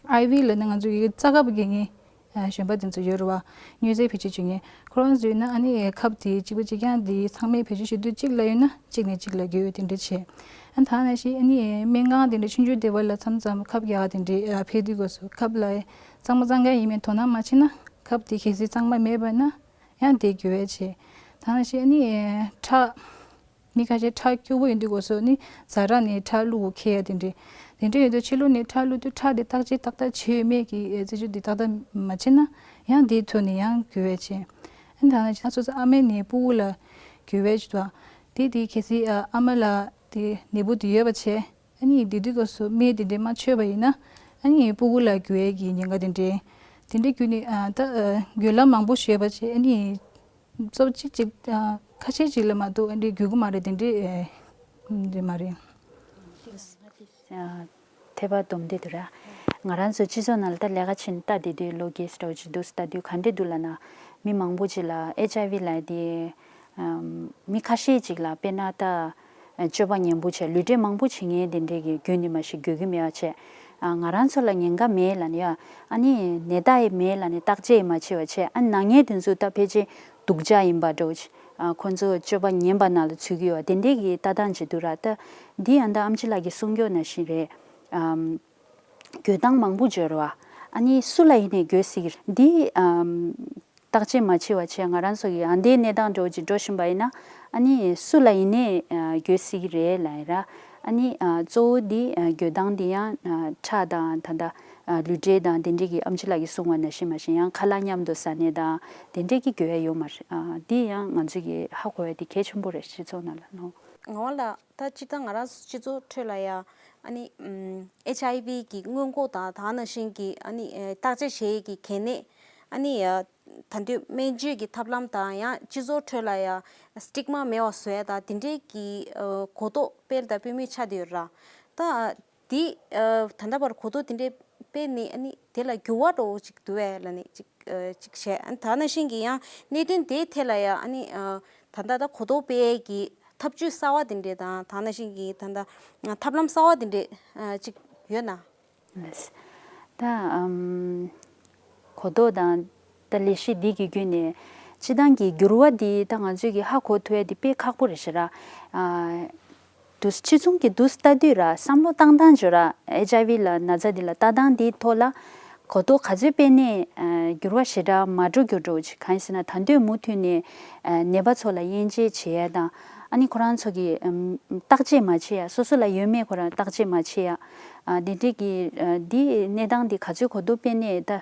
ཨའི་ཝི་ལབ་ན་ང་ཚོའི་གི་རྩ་ཁབ་འགེལ་མཁན་གཞོན་པ་དེ་ཚོ་ཡོད་རེད་བ། མྱོས་རྫས་བེད་སྤྱོད་བྱེད་མཁན་ཁོ་རང་ཚོ་ཡིན་ན་ཨ་ནི་ཁབ་དེ་གཅིག་པ་གཅིག་རྐྱང་དེ་ཚང་མས་བེད་སྤྱོད་བྱེད་དུས་གཅིག་ལ་ཡོད་ན་གཅིག་ནས་གཅིག་ལ་འགོས་ཡོད་དེ་འདྲ་བྱས། ཨ་ད་ནང་བཞིན་ཨ་ནི་སྨན་ཁང་དེ་འདྲ་ཆུང་ཆུང་སྡེ་བ་ལ་མཚམས་མཚམས་ཁབ་རྒྱག་དེ་འདྲ་ཕེབས་དུས་སྐབས་སུ་ཁབ་ལ་གཙང་མ་གཙང་རྐྱང་ཡིན་མིན་དོ་སྣང་མ་བྱས་ན་ཁབ་དེ་གལ་སྲིད་གཙང་མ་མེད་པ་ན་ཡང་དེ་འགོས་པ་བྱས། ད་ནང་བཞིན་ཨ་ནི་ཁྲག་མི་ཁ་ཤས་ཁྲག་སྐྱུག་པོ་ཡིན་དུས་སྐབས་སུ་ནི་ཟ་རག་ནས་ཁྲག་བླུགས་འཁྱེར་ཡ་དེ་འདྲ། དེ་འདྲ་ཡོད་དུས་ཕྱི་ལོགས་ནས་ཁྲག་བླུགས་དུས་ཁྲག་དེ་བརྟག་དཔྱད་ཏག་ཏག་བྱས་ཡོད་མེད་ཀྱི་རྩད་གཅོད་དེ་ཏག་ཏག་མ་བྱས་ན་ཡང་དེའི་ཐོག་ནས་ཡང་འགོས་པ་བྱས། ཨ་ནི་ད་ནང་བཞིན་སོ་སོ་ཨ་མའི་ནས་སྤུ་གུ་ལ་འགོས་པ་ཞིག་འདུག་དེ་དེ་གལ་སྲིད་ཨ་མ་ལ་དེ་ནད་འབུ་དེ་ཡོད་པ་བྱས། ཨ་ནི་དེ་དུས་སྐབས་སུ་སྨན་དེ་འདྲ་མ་མཆོད་པ་ཡིན་ན། ཨ་ནི་སྤུ་གུ་ལ་འགྱུར་ཡས་ཀྱི་ཉེན་ཁ་དེ་འདྲའི་དེ་འདྲའི་བརྒྱུད་ནས་ཨ་ད་ཨ་འགྱུར་ལྡོག་མང་པོ་ཞིག་ཡོད་པ་བྱས། ཨ་ནི་གཙོ་བོ་གཅིག་གཅིག་ཨ་ཁ་ཤས་ཅིག་ལ་མ་གཏོགས་ཨ་འདྲའི་འགྱུར་གི་མ་རེད། དེ་འདྲའི་ཨེ་འདྲ་མ་རེད། ཨ་ཐེ་བ་སྡོམ་བསྡད་འདུག་ར། ང་རང་ཚོ་སྤྱི་ཚོགས་ནང་ལ་ད་ལས་ཀ་བྱེད་ནས་ལྟ་བསྡད་དུས་ལོ་རྒས་འདྲ་བོ་ཅིག་འདུག་ལྟ་དུས་ག་འདྲ་འདུག་ལབ་ན། མི་མང་པོ་ཅིག་ལ་ཨེཆ་ཨའི་ཝི་ལབ་ཡས་དེ་ཨམ་མི་ཁ་ཤས་ཅིག་ལ་དཔེར་ན་ད་སྤྱོད་པ་ངན་པོ་བྱས་ལུས་འབྲེལ་མང་པོ་བྱེད་མཁན་དེ་འདྲས་ཀྱི་རྒྱུན་ནས་མ་ཞིག་དགོས་ཀྱི་མེད་པ་བྱས། ཨ་ང་རང་ཚོ་ལ་ཉེན་ཁ་མེད་ལབ་ནས་ཡ། ཨ་ནི་ནད་རྟགས་ཡང་མེད་ལབ་ནས་བརྟག་དཔྱད་ཡང་མ་བྱས་པ་བྱས། ཨ་ནང་ཉེན་དེ་ཚོ་ད་ཕལ་ཆེར་སྡུག་ཅག་ཡིན་པ་འདྲ་བོ་ཅིག་ཨ་ཁོ་ཚོ་སྤྱོད་པ་ངན་པ་ནང་ལ་ཚུད་ཀྱི་ཡོད་པ་དེ་འདྲས་ཀྱི་ལྟ་སྟངས་ཅིག་འདུག་ར། ད་འདི་ཡང་ད་ཨམ་ཆི་ལགས་ཀྱིས་གསུང་རྒྱུ་ནང་བཞིན་རེད། ཨམ་འགྱུར་སྟངས་མང་པོ་འབྱོར་བ། ཨ་ནི་སུ་ལ་ཡིན་ནའི་འགྱུར་སྲིད་ཀྱི་རེད། འདི་ཨམ་བརྟག་དཔྱད་མ་བྱས་པ་བྱས་ང་རང་ཚོ་གི་ཨ་འདའི་གནས་སྟངས་འདྲ་བོ་ཅིག་འགྲོ་བཞིན་པ་ཡིན་ན། ཨ་ནི་སུ་ལ་ཡིན་ནའི་ཨ་འགྱུར་སྲིད་ཀྱི་རེད་ལབ་ཡིན་ར། ཨ་ནི་ཨ་གཙོ་བོ་འདི་ཨ་འགྱུར་སྟངས་འདི་ཡང་ཨ་ཁྲག་དང་ད་ལྟ་ཨ་ལུས་འབྲེལ་དང་དེ་འདྲས་ཀྱི་ཨམ་ཆི་ལགས་ཀྱིས་གསུངས་པ་ནང་བཞིན་མ་ཞིག་ཡང་ཁ་ལག་མཉམ་དུ་ཟ་ནས་དང་དེ་འདྲས་ཀྱི་འགྱུར་ཡ་ཡོད་མ་རེད། ཨ་འདི་ཡང་ང་ཚོས་ཀྱི་ཧ་གོ་ཡ་དེ་གལ་ཆེན་པོ་རེད། སྤྱི་ཚོགས་ནང་ལ་ནོ། ངག་དབང་ལགས། ད་སྤྱིར་བཏང་ང་རང་ཚོ་སྤྱི་ཚོགས་ཁྲོད་ལ་ཡ་ཨ་ནི་ཨམ་ཨེཆ་ཨའི་ཝི་གི་སྔོན་འགོག་དང་དེ་ནང་བཞིན་གྱི་ཨ་ནི་ཨེ་བརྟག་དཔྱད་བྱེད་ཡས་ཀྱི་གལ་གནད། ཨ་ནི་ཡ་ད་དུང་སྨན་བཅོས་ཀྱི་ཐབས་ལམ་དང་ཡང་སྤྱི་ཚོགས་ཁྲོད་ལ་ཡ་སི་ཊིག་མ་མེད་པ་བཟོ་ཡ་དང་དེ་འདྲའི་གི་ཨ་གོ་རྟོགས་སྤེལ་དང་སྤེལ་མུས་ཆགས་བསྡད་ཡོད་ར། ད་དེ་ཨ་ད་ལྟ་བར་གོ་རྟོགས་དེ་འདྲའི་སྤེལ་ནས་ཨ་ནི་དེ་ལ་འགྱུར་བ་འདྲ་བོ་ཅིག་འདུག་གས་ལབ་ནས་ཅིག་ཨ་ཅིག་བྱས། ཨ་ནི་དེ་ནང་བཞིན་གྱི་ཡང་གནད་དོན་དེའི་ཐད་ལ་ཡང་ཨ་ནི་ཨ་ད་ལྟ་ད་གོ་རྟོགས་སྤེལ་གྱི་ཐབས་ཇུས་གསར་བ་དེ་འདྲས་དང་དེ་ནང་བཞིན་གྱི་ད་ལྟ་ཐབས་ལམ་གསར་བ་དེ་འདྲས་ཨ་ཅིག་ཡོད་ན། ལགས། ད་ཨམ་གོ་རྟོགས་དང་ད་ལས་གཞི་འདི་གི་བརྒྱུད་ནས་སྤྱིར་བཏང་གི་འགྱུར་བ་འདི་ད་ང་ཚོས་ཀྱི་ཧ་གོ་ཐུབ་ཡ་འདི་དཔེ་ཁག་པོ་རེད་ཤག་ར། ཨ་དུས་ཕྱི་ཚུན་གྱི་དུས་ལྟ་དུས་ར་བསམ་བློ་བཏང་སྟངས་བརྗོད་ར། ཨེཆ་ཨའི་ཝི་ལ་ན་ཚ་འདི་ལ་ལྟ་སྟངས་འདིའི་ཐོག་ལ་གོ་རྟོགས་ག་ཚོད་སྤེལ་ནས་ཨ་འགྱུར་བ་ཞེ་དྲག་མ་འགྲོ་རྒྱུ་འདྲ་བོ་ཅིག་གང་ཡིན་ཟེར་ན། ད་དུང་མུ་མཐུད་ནས་ཨ་ནད་པ་ཚོ་ལ་དབྱེ་འབྱེད་བྱེད་ཡ་དང་། ཨ་ནི་ཁོ་རང་ཚོ་གི་ཨམ་བརྟག་དཔྱད་མ་བྱེད་ཡ། སོ་སོ་ལ་ཡོད་མེད་ཁོ་རང་བརྟག་དཔྱད་མ་བྱེད་ཡ། ཨ་འདི་འདྲས་ཀྱི་ཨ་འདི་གནས་སྟངས་འདི་ག་ཚོད་གོ་རྟོགས་སྤེལ་ནས་ད།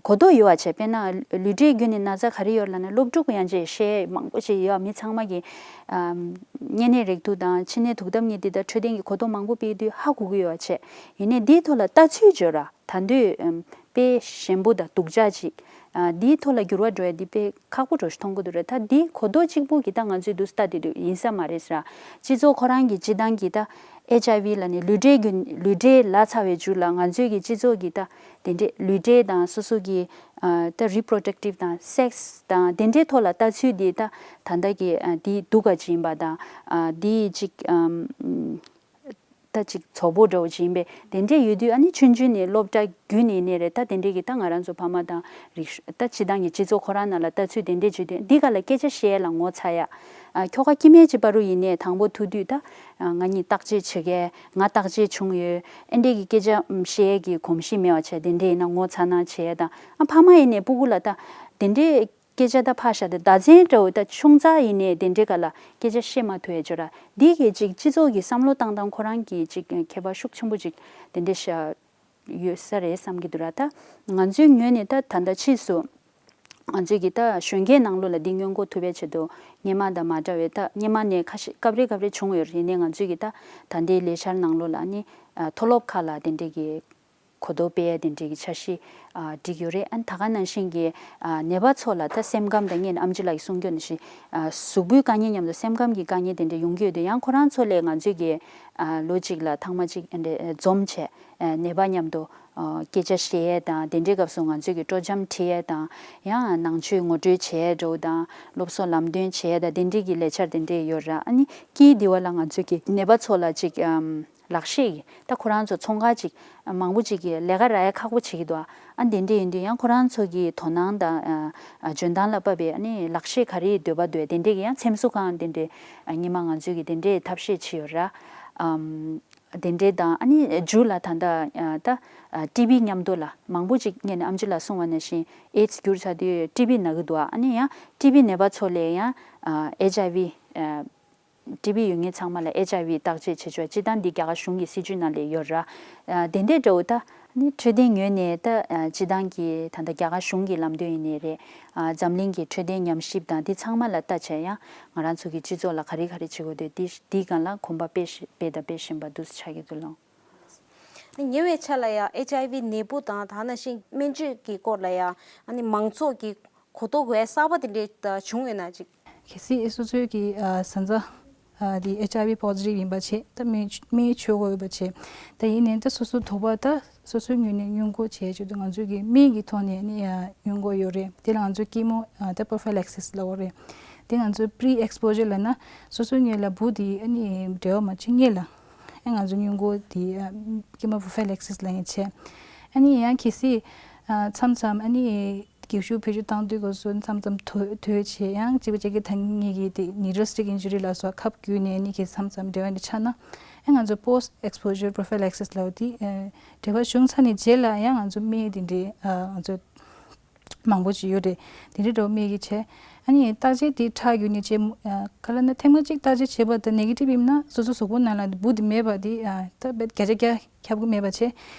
གོ་རྟོགས་ཡོད་པ་བྱས། དཔེར་ན་ལུས་འབྲེལ་བརྒྱུད་ནས་ན་ཚ་ག་རེ་ཡོད་ལབ་ན་སློབ་ཕྲུག་ཡང་ཅིག་བཤད་མང་པོ་ཞིག་ཡོད། མི་ཚང་མ་གིས་ཨམ་གཉན་ནད་རེག་དུས་དང་མཆིན་ནད་དུག་ལྡབ་གཉིས་འདི་དང་འཕྲོད་བསྟེན་གྱི་གོ་རྟོགས་མང་པོ་སྤེལ་དུས་ཧ་གོ་གི་ཡོད་པ་བྱས། ཡིན་ནའི་འདིའི་ཐོག་ལ་ལྟ་ཚུལ་བརྗོད་ར། ད་དུང་ཨམ་དཔེ་ཞན་པོ་དང་སྡུག་ཅག་ཅིག་ཨ་འདིའི་ཐོག་ལ་འགྱུར་བ་འགྲོ་ཡ་འདི་དཔེ་ཁག་པོ་འདྲ་ཞིག་མཐོང་གི་འདུག་ར། ད་འདི་གོ་རྟོགས་གཅིག་པུ་གིས་ད་ང་ཚོས་འདུག་ལྟ་བསྡད་དུས་ཡིན་ས་མ་རེད་ཟེར་ར། སྤྱི་ཚོགས་ཁོ་རང་གི་སྤྱིར་བཏང་གི་ད་ཨེཆ་ཨའི་ཝི་ལབ་ནས་ལུས་འབྲེལ་རྒྱུ་ལུས་འབྲེལ་ལབ་ཚར་བའི་མཇུག་ལ་ང་ཚོས་ཀྱི་སྤྱི་ཚོགས་ཀྱི་ད་དེ་འདྲས་ལུས་འབྲེལ་དང་སོ་སོ་གི་ཨ་ད་རི་པོ་རོ་ཌག་ཊིབ་དང་སེག་སི་དང་དེ་འདྲའི་ཐོག་ལ་ལྟ་ཚུལ་འདི་ད་ད་ལྟ་གི་ཨ་འདི་སྡུག་ག་ཅིག་ཡིན་པ་དང་། ཨ་འདི་ཅིག་ཨམ་ད་ཅིག་བཙོག་པོ་འདྲ་བོ་ཅིག་ཡིན་པས། དེ་འདྲས་ཡོད་དུས་ཨ་ནི་ཆུང་ཆུང་ནས་སློབ་གྲྭ་བརྒྱུད་ནས་ནས་རེད། ད་དེ་འདྲས་ཀྱི་ད་ང་རང་ཚོ་ཕ་མ་དང་རིག་ད་སྤྱིར་བཏང་གི་སྤྱི་ཚོགས་ཁོ་རང་ནང་ལ་ལྟ་ཚུལ་དེ་འདྲས་བརྗོད་དུས་འདི་ག་ལ་སྐད་ཆ་བཤད་ཡ་ལ་ངོ་ཚ་ཡ། ཨ་ཁྱོ་ག་སྐྱེ་དམན་གཅིག་པ་རུ་ཡིན་ནའི་དང་པོ་ཐུག་དུས་ད་ཨ་ང་གཉིས་བརྟག་དཔྱད་བྱེད་མཁན། ང་བརྟག་དཔྱད་བྱུང་ཡོད། ཨེ་འདྲས་ཀྱི་སྐད་ཆ་ཨམ་བཤད་ཡས་ཀྱི་གོམས་གཤིས་མེད་པ་བྱས། དེ་འདྲས་ཡིན་ན་ངོ་ཚ་ན་བྱས་དང་། ཨ་ཕ་མ་ཡིན་ནའི་སྤུ་གུ་ལ་ད་དེ་འདྲས་སྐད་ཆ་ད་ཕར་བཞག་སྟེ་སྡེ་ཚན་འདྲ་བོ་ད་ཆུང་ཙག་ཡིན་ནའི་དེ་འདྲས་ག་ལ་སྐད་ཆ་བཤད་མ་ཐུབ་ཡས་བྱོས་ར། འདི་གི་ཅིག་སྤྱི་ཚོགས་ཀྱི་བསམ་བློ་བཏང་སྟངས་ཁོ་རང་གི་ཅིག་ཁྱད་པར་ཤུགས་ཆེན་པོ་ཅིག་དེ་འདྲས་ཤ་ཡོད་ས་རེད་བསམ་གྱི་འདུག་ར། ད་ང་ཚོའི་ངོས་ནས་ད་ད་ལྟ་ཕྱིས་སུ་ང་ཚོས་ཀྱི་ད་གཞོན་སྐྱེས་ནང་ལོགས་ལ་འདི་སྔོན་འགོག་ཐུབ་པའི་ཆེད་དུ་སྔོན་མ་དང་མ་འདྲ་བའི། ད་སྔོན་མ་ནས་ཁ་ཤས་སྐབས་རེ་སྐབས་རེ་བྱུང་ཡོད་རེད། ཡིན་ནའི་ང་ཚོས་ཀྱི་ད་ད་ལྟའི་ལས་འཆར་ནང་ལོགས་ལ་ནི་ཨ་མཐོ་སློབ་ཁག་ལ་དེ་འདྲས་ཀྱི་གོ་རྟོགས་སྤེལ་ཡ་དེ་འདྲས་ཀྱི་འཆར་གཞི་ཨ་བསྒྲིགས་ཡོད་རེད། ཨ་ནི་ད་ག་ནང་བཞིན་གྱི་ཨ་ནད་པ་ཚོ་ལ་ད་སེམས་ཁམས་དང་། སྔོན་ཨམ་ཆི་ལགས་ཀྱིས་གསུང་རྒྱུ་ནང་བཞིན་ཨ་གཟུགས་པོའི་དཀའ་ངལ་མཉམ་དུ་སེམས་ཁམས་ཀྱི་དཀའ་ངལ་དེ་འདྲས་ཡོང་གི་ཡོད་དུས། ཡང་ཁོ་རང་ཚོ་ལས་ང་ཚོས་ཀྱི་ཨ་ལོ་གཅིག་ལ་ཐེངས་མ་གཅིག་དེ་འདྲས་འཛོམས་བྱས། ཨ་ནད་པ་མཉམ་དུ་ཨ་སྐད་ཆ་བཤད་ཡས་དང་། དེ་འདྲའི་སྐབས་སུ་ང་ཚོས་ཀྱི་སྤྲོ་འཆམ་ཁྲིད་ཡས་དང་། ཡང་ནང་ཆོས་ངོ་སྤྲོད་བྱེད་ཡས་འདྲ་བོ་དང་། སློབ་གསོ་ལམ་སྟོན་བྱེད་ཡས་དང་། དེ་འདྲའི་གི་ལས་འཆར་དེ་འདྲས་ཡོད་ར། ཨ་ནི་དཀྱིལ་དེ་བ་ལ་ང་ཚོས་ཀྱི་ནད་པ་ཚོ་ལ་ཅིག་ཨམ་ལག་ཤེས་ཀྱི་ད་ཁོ་རང་ཚོ་ཚོང་ཁང་ཅིག་མང་པོ་ཅིག་གིས་ལས་ཀ་རག་ཡ་ཁག་པོ་བྱེད་ཀྱི་འདུག་ཨ་འདི་འདྲ་ཡིན་དུས་ཡང་ཁོ་རང་ཚོ་གི་དོ་སྣང་དང་ཨ་ཨ་འཇོན་ཐང་ལ་བབས་པའི་ཨ་ནི་ལག་ཤེས་ག་རེའི་འདོད་པ་འདུག་དེ་འདྲས་ཀྱི་ཡང་འཚེམ་བཟོ་ཁང་དེ་འདྲས་ཨ་སྔོན་མ་ང་ཚོས་ཀྱི་དེ་འདྲས་ཐབས་ཤེས་བྱས་ཡོད་ར། ཨམ་དེ་འདྲས་དང་། ཨ་ནི་མཇུག་ལ་ད་ལྟ་ཨ་ད་ཨ་ཊི་བི་མཉམ་དུ་ལ་མང་པོ་ཅིག་སྔོན་ནས་ཨམ་ཆི་ལགས་གསུངས་པ་ནང་བཞིན་ཨེ་ཌི་སི་འགྱུར་ཚར་དུས་ཊི་བི་ན་གི་འདུག་ཨ་ནི་ཡང་ཊི་བི་ནད་པ་ཚོ་ལ་ཡང་ཨ་ཨེཆ་ཨའི་ཝི་ཨ་ཊི་བི་ཡོད་མཁན་ཚང་མ་ལ་ཨེཆ་ཨའི་ཝི་བརྟག་དཔྱད་བྱེད་ཆོག་སྤྱིར་བཏང་འདི་རྒྱ་གར་གཞུང་གི་སྲིད་ཇུས་ནང་ལ་ཡོད་ར། ཨ་དེ་འདྲའི་འདྲ་བོ་ད་ནི་འཕྲོད་བསྟེན་ངོས་ནས་ད་ཨ་སྤྱིར་བཏང་གི་ད་ལྟ་རྒྱ་གར་གཞུང་གི་ལམ་སྟོན་ཡིན་ནའི་རེད། ཨ་འཛམ་གླིང་གི་འཕྲོད་བསྟེན་ཉམས་ཞིབ་དང་འདི་ཚང་མ་ལ་ལྟ་བྱས་ཡང་ང་རང་ཚོ་གི་སྤྱི་ཚོགས་ལ་ག་རེ་ག་རེ་བྱེད་དགོས་འདུག་འདི་འདིའི་སྒང་ལ་གོམ་པ་སྤོས་ཤི་སྤོས་དང་སྤོ་བཞིན་པ་འདུག་སེ་ཆགས་ཀྱི་འདུག་ལགས། ཉེ་བའི་ཆར་ལ་ཡང་ཨེཆ་ཨའི་ཝི་ནད་འབུ་དང་དེ་ནང་བཞིན་སྨན་བཅོས་ཀྱི་སྐོར་ལ་ཡང་ཨ་ནི་མང་ཚོགས་ཀྱི་གོ་རྟོགས་འོས་གསར་པ་དེ་འདྲའི་བྱུང་ཡོད་ན་ཅིག་གལ་སྲིད་སོ་སོའི་གི་ཨ་བཟའ་ཚང་ཨ་དེ་ཨེཆ་ཨའི་ཝི་པོ་ཟི་ཊིབ་ཡིན་པ་བྱས། ད་སྨན་སྨན་མཆོད་དགོས་ཡོད་པ་བྱས། ད་ཡིན་ནའི་ད་སོ་སོ་དོགས་པ་ད་སོ་སོའི་ངོས་ནས་སྔོན་འགོག་བྱས་བྱས་དུས་ང་ཚོའི་གི་སྨན་གྱི་ཐོག་ནས་ནི་ཨ་སྔོན་འགོག་ཡོད་རེད། དེ་ལ་ང་ཚོའི་སྐྱི་མོ་ཨ་ད་པོ་རོ་ཕའི་ལེག་སིས་ལབ་ཡོད་རེད། དེ་ང་ཚོའི་པི་རི་ཨེག་སི་པོ་ཇར་ལབ་ན་སོ་སོའི་ངོས་ལ་འབུ་དེ་ཨ་ནི་འབྲེལ་བ་མ་བྱེད་སྔོན་ལ་ཨ་ང་ཚོ་སྔོན་འགོག་དེ་ཨ་སྐྱི་མོ་པོ་རོ་ཕའི་ལེག་སིས་ལབ་མཁན་བྱས། ཨ་ནི་ཡང་གལ་སྲིད་ཨ་མཚམས་མཚམས་ཨ་ནི་སྒེའུ་ཁུང་བེད་སྤྱོད་བཏང་དུས་སྐབས་སུ་མཚམས་མཚམས་དོས་དོས་བྱས། ཡང་གཅིག་པ་གཅིག་གི་ད་ངེད་ཀྱི་དེ་ནི་རོ་སི་ཊིག་ཨིན་ཇུ་རི་ལ་སོགས་ཁབ་བརྒྱུད་ནས་ནི་གི་མཚམས་མཚམས་འབྲེལ་བ་འདི་ཆགས་ན། ཨ་ང་ཚོ་པོ་སི་ཊི་ཨེག་སི་པོ་ཇར་པོ་རོ་ཕའི་ལེག་སིས་ལབ་དེ་ཨ་འབྲེལ་བ་བྱུང་ཚར་ནས་རྗེས་ལ་ཡང་ང་ཚོ་སྨན་དེ་འདྲའི་ཨ་ང་ཚོ་མང་པོ་ཅིག་ཡོད་རེད། དེ་འདྲའི་འགྲོ་སྨན་གྱི་བྱས། ཨ་ནི་བརྟག་དཔྱད་དེ་ཁྲག་བརྒྱུད་ནས་བྱས། ཨ་ག་ལབ་ན་ཐེངས་མ་གཅིག་བརྟག་དཔྱད་བྱས་པ་དང་ནེ་གེ་ཊིབ་ཡིན་ན་སོ་སོ་གཟུགས་པོ་ནང་ལ་འབུ་དེ་མེད་པ་དེ་ཨ་ད་བརྒྱ་ཆ་བརྒྱ་ཁྱབ་ཀྱི་མེད་པ་བྱས།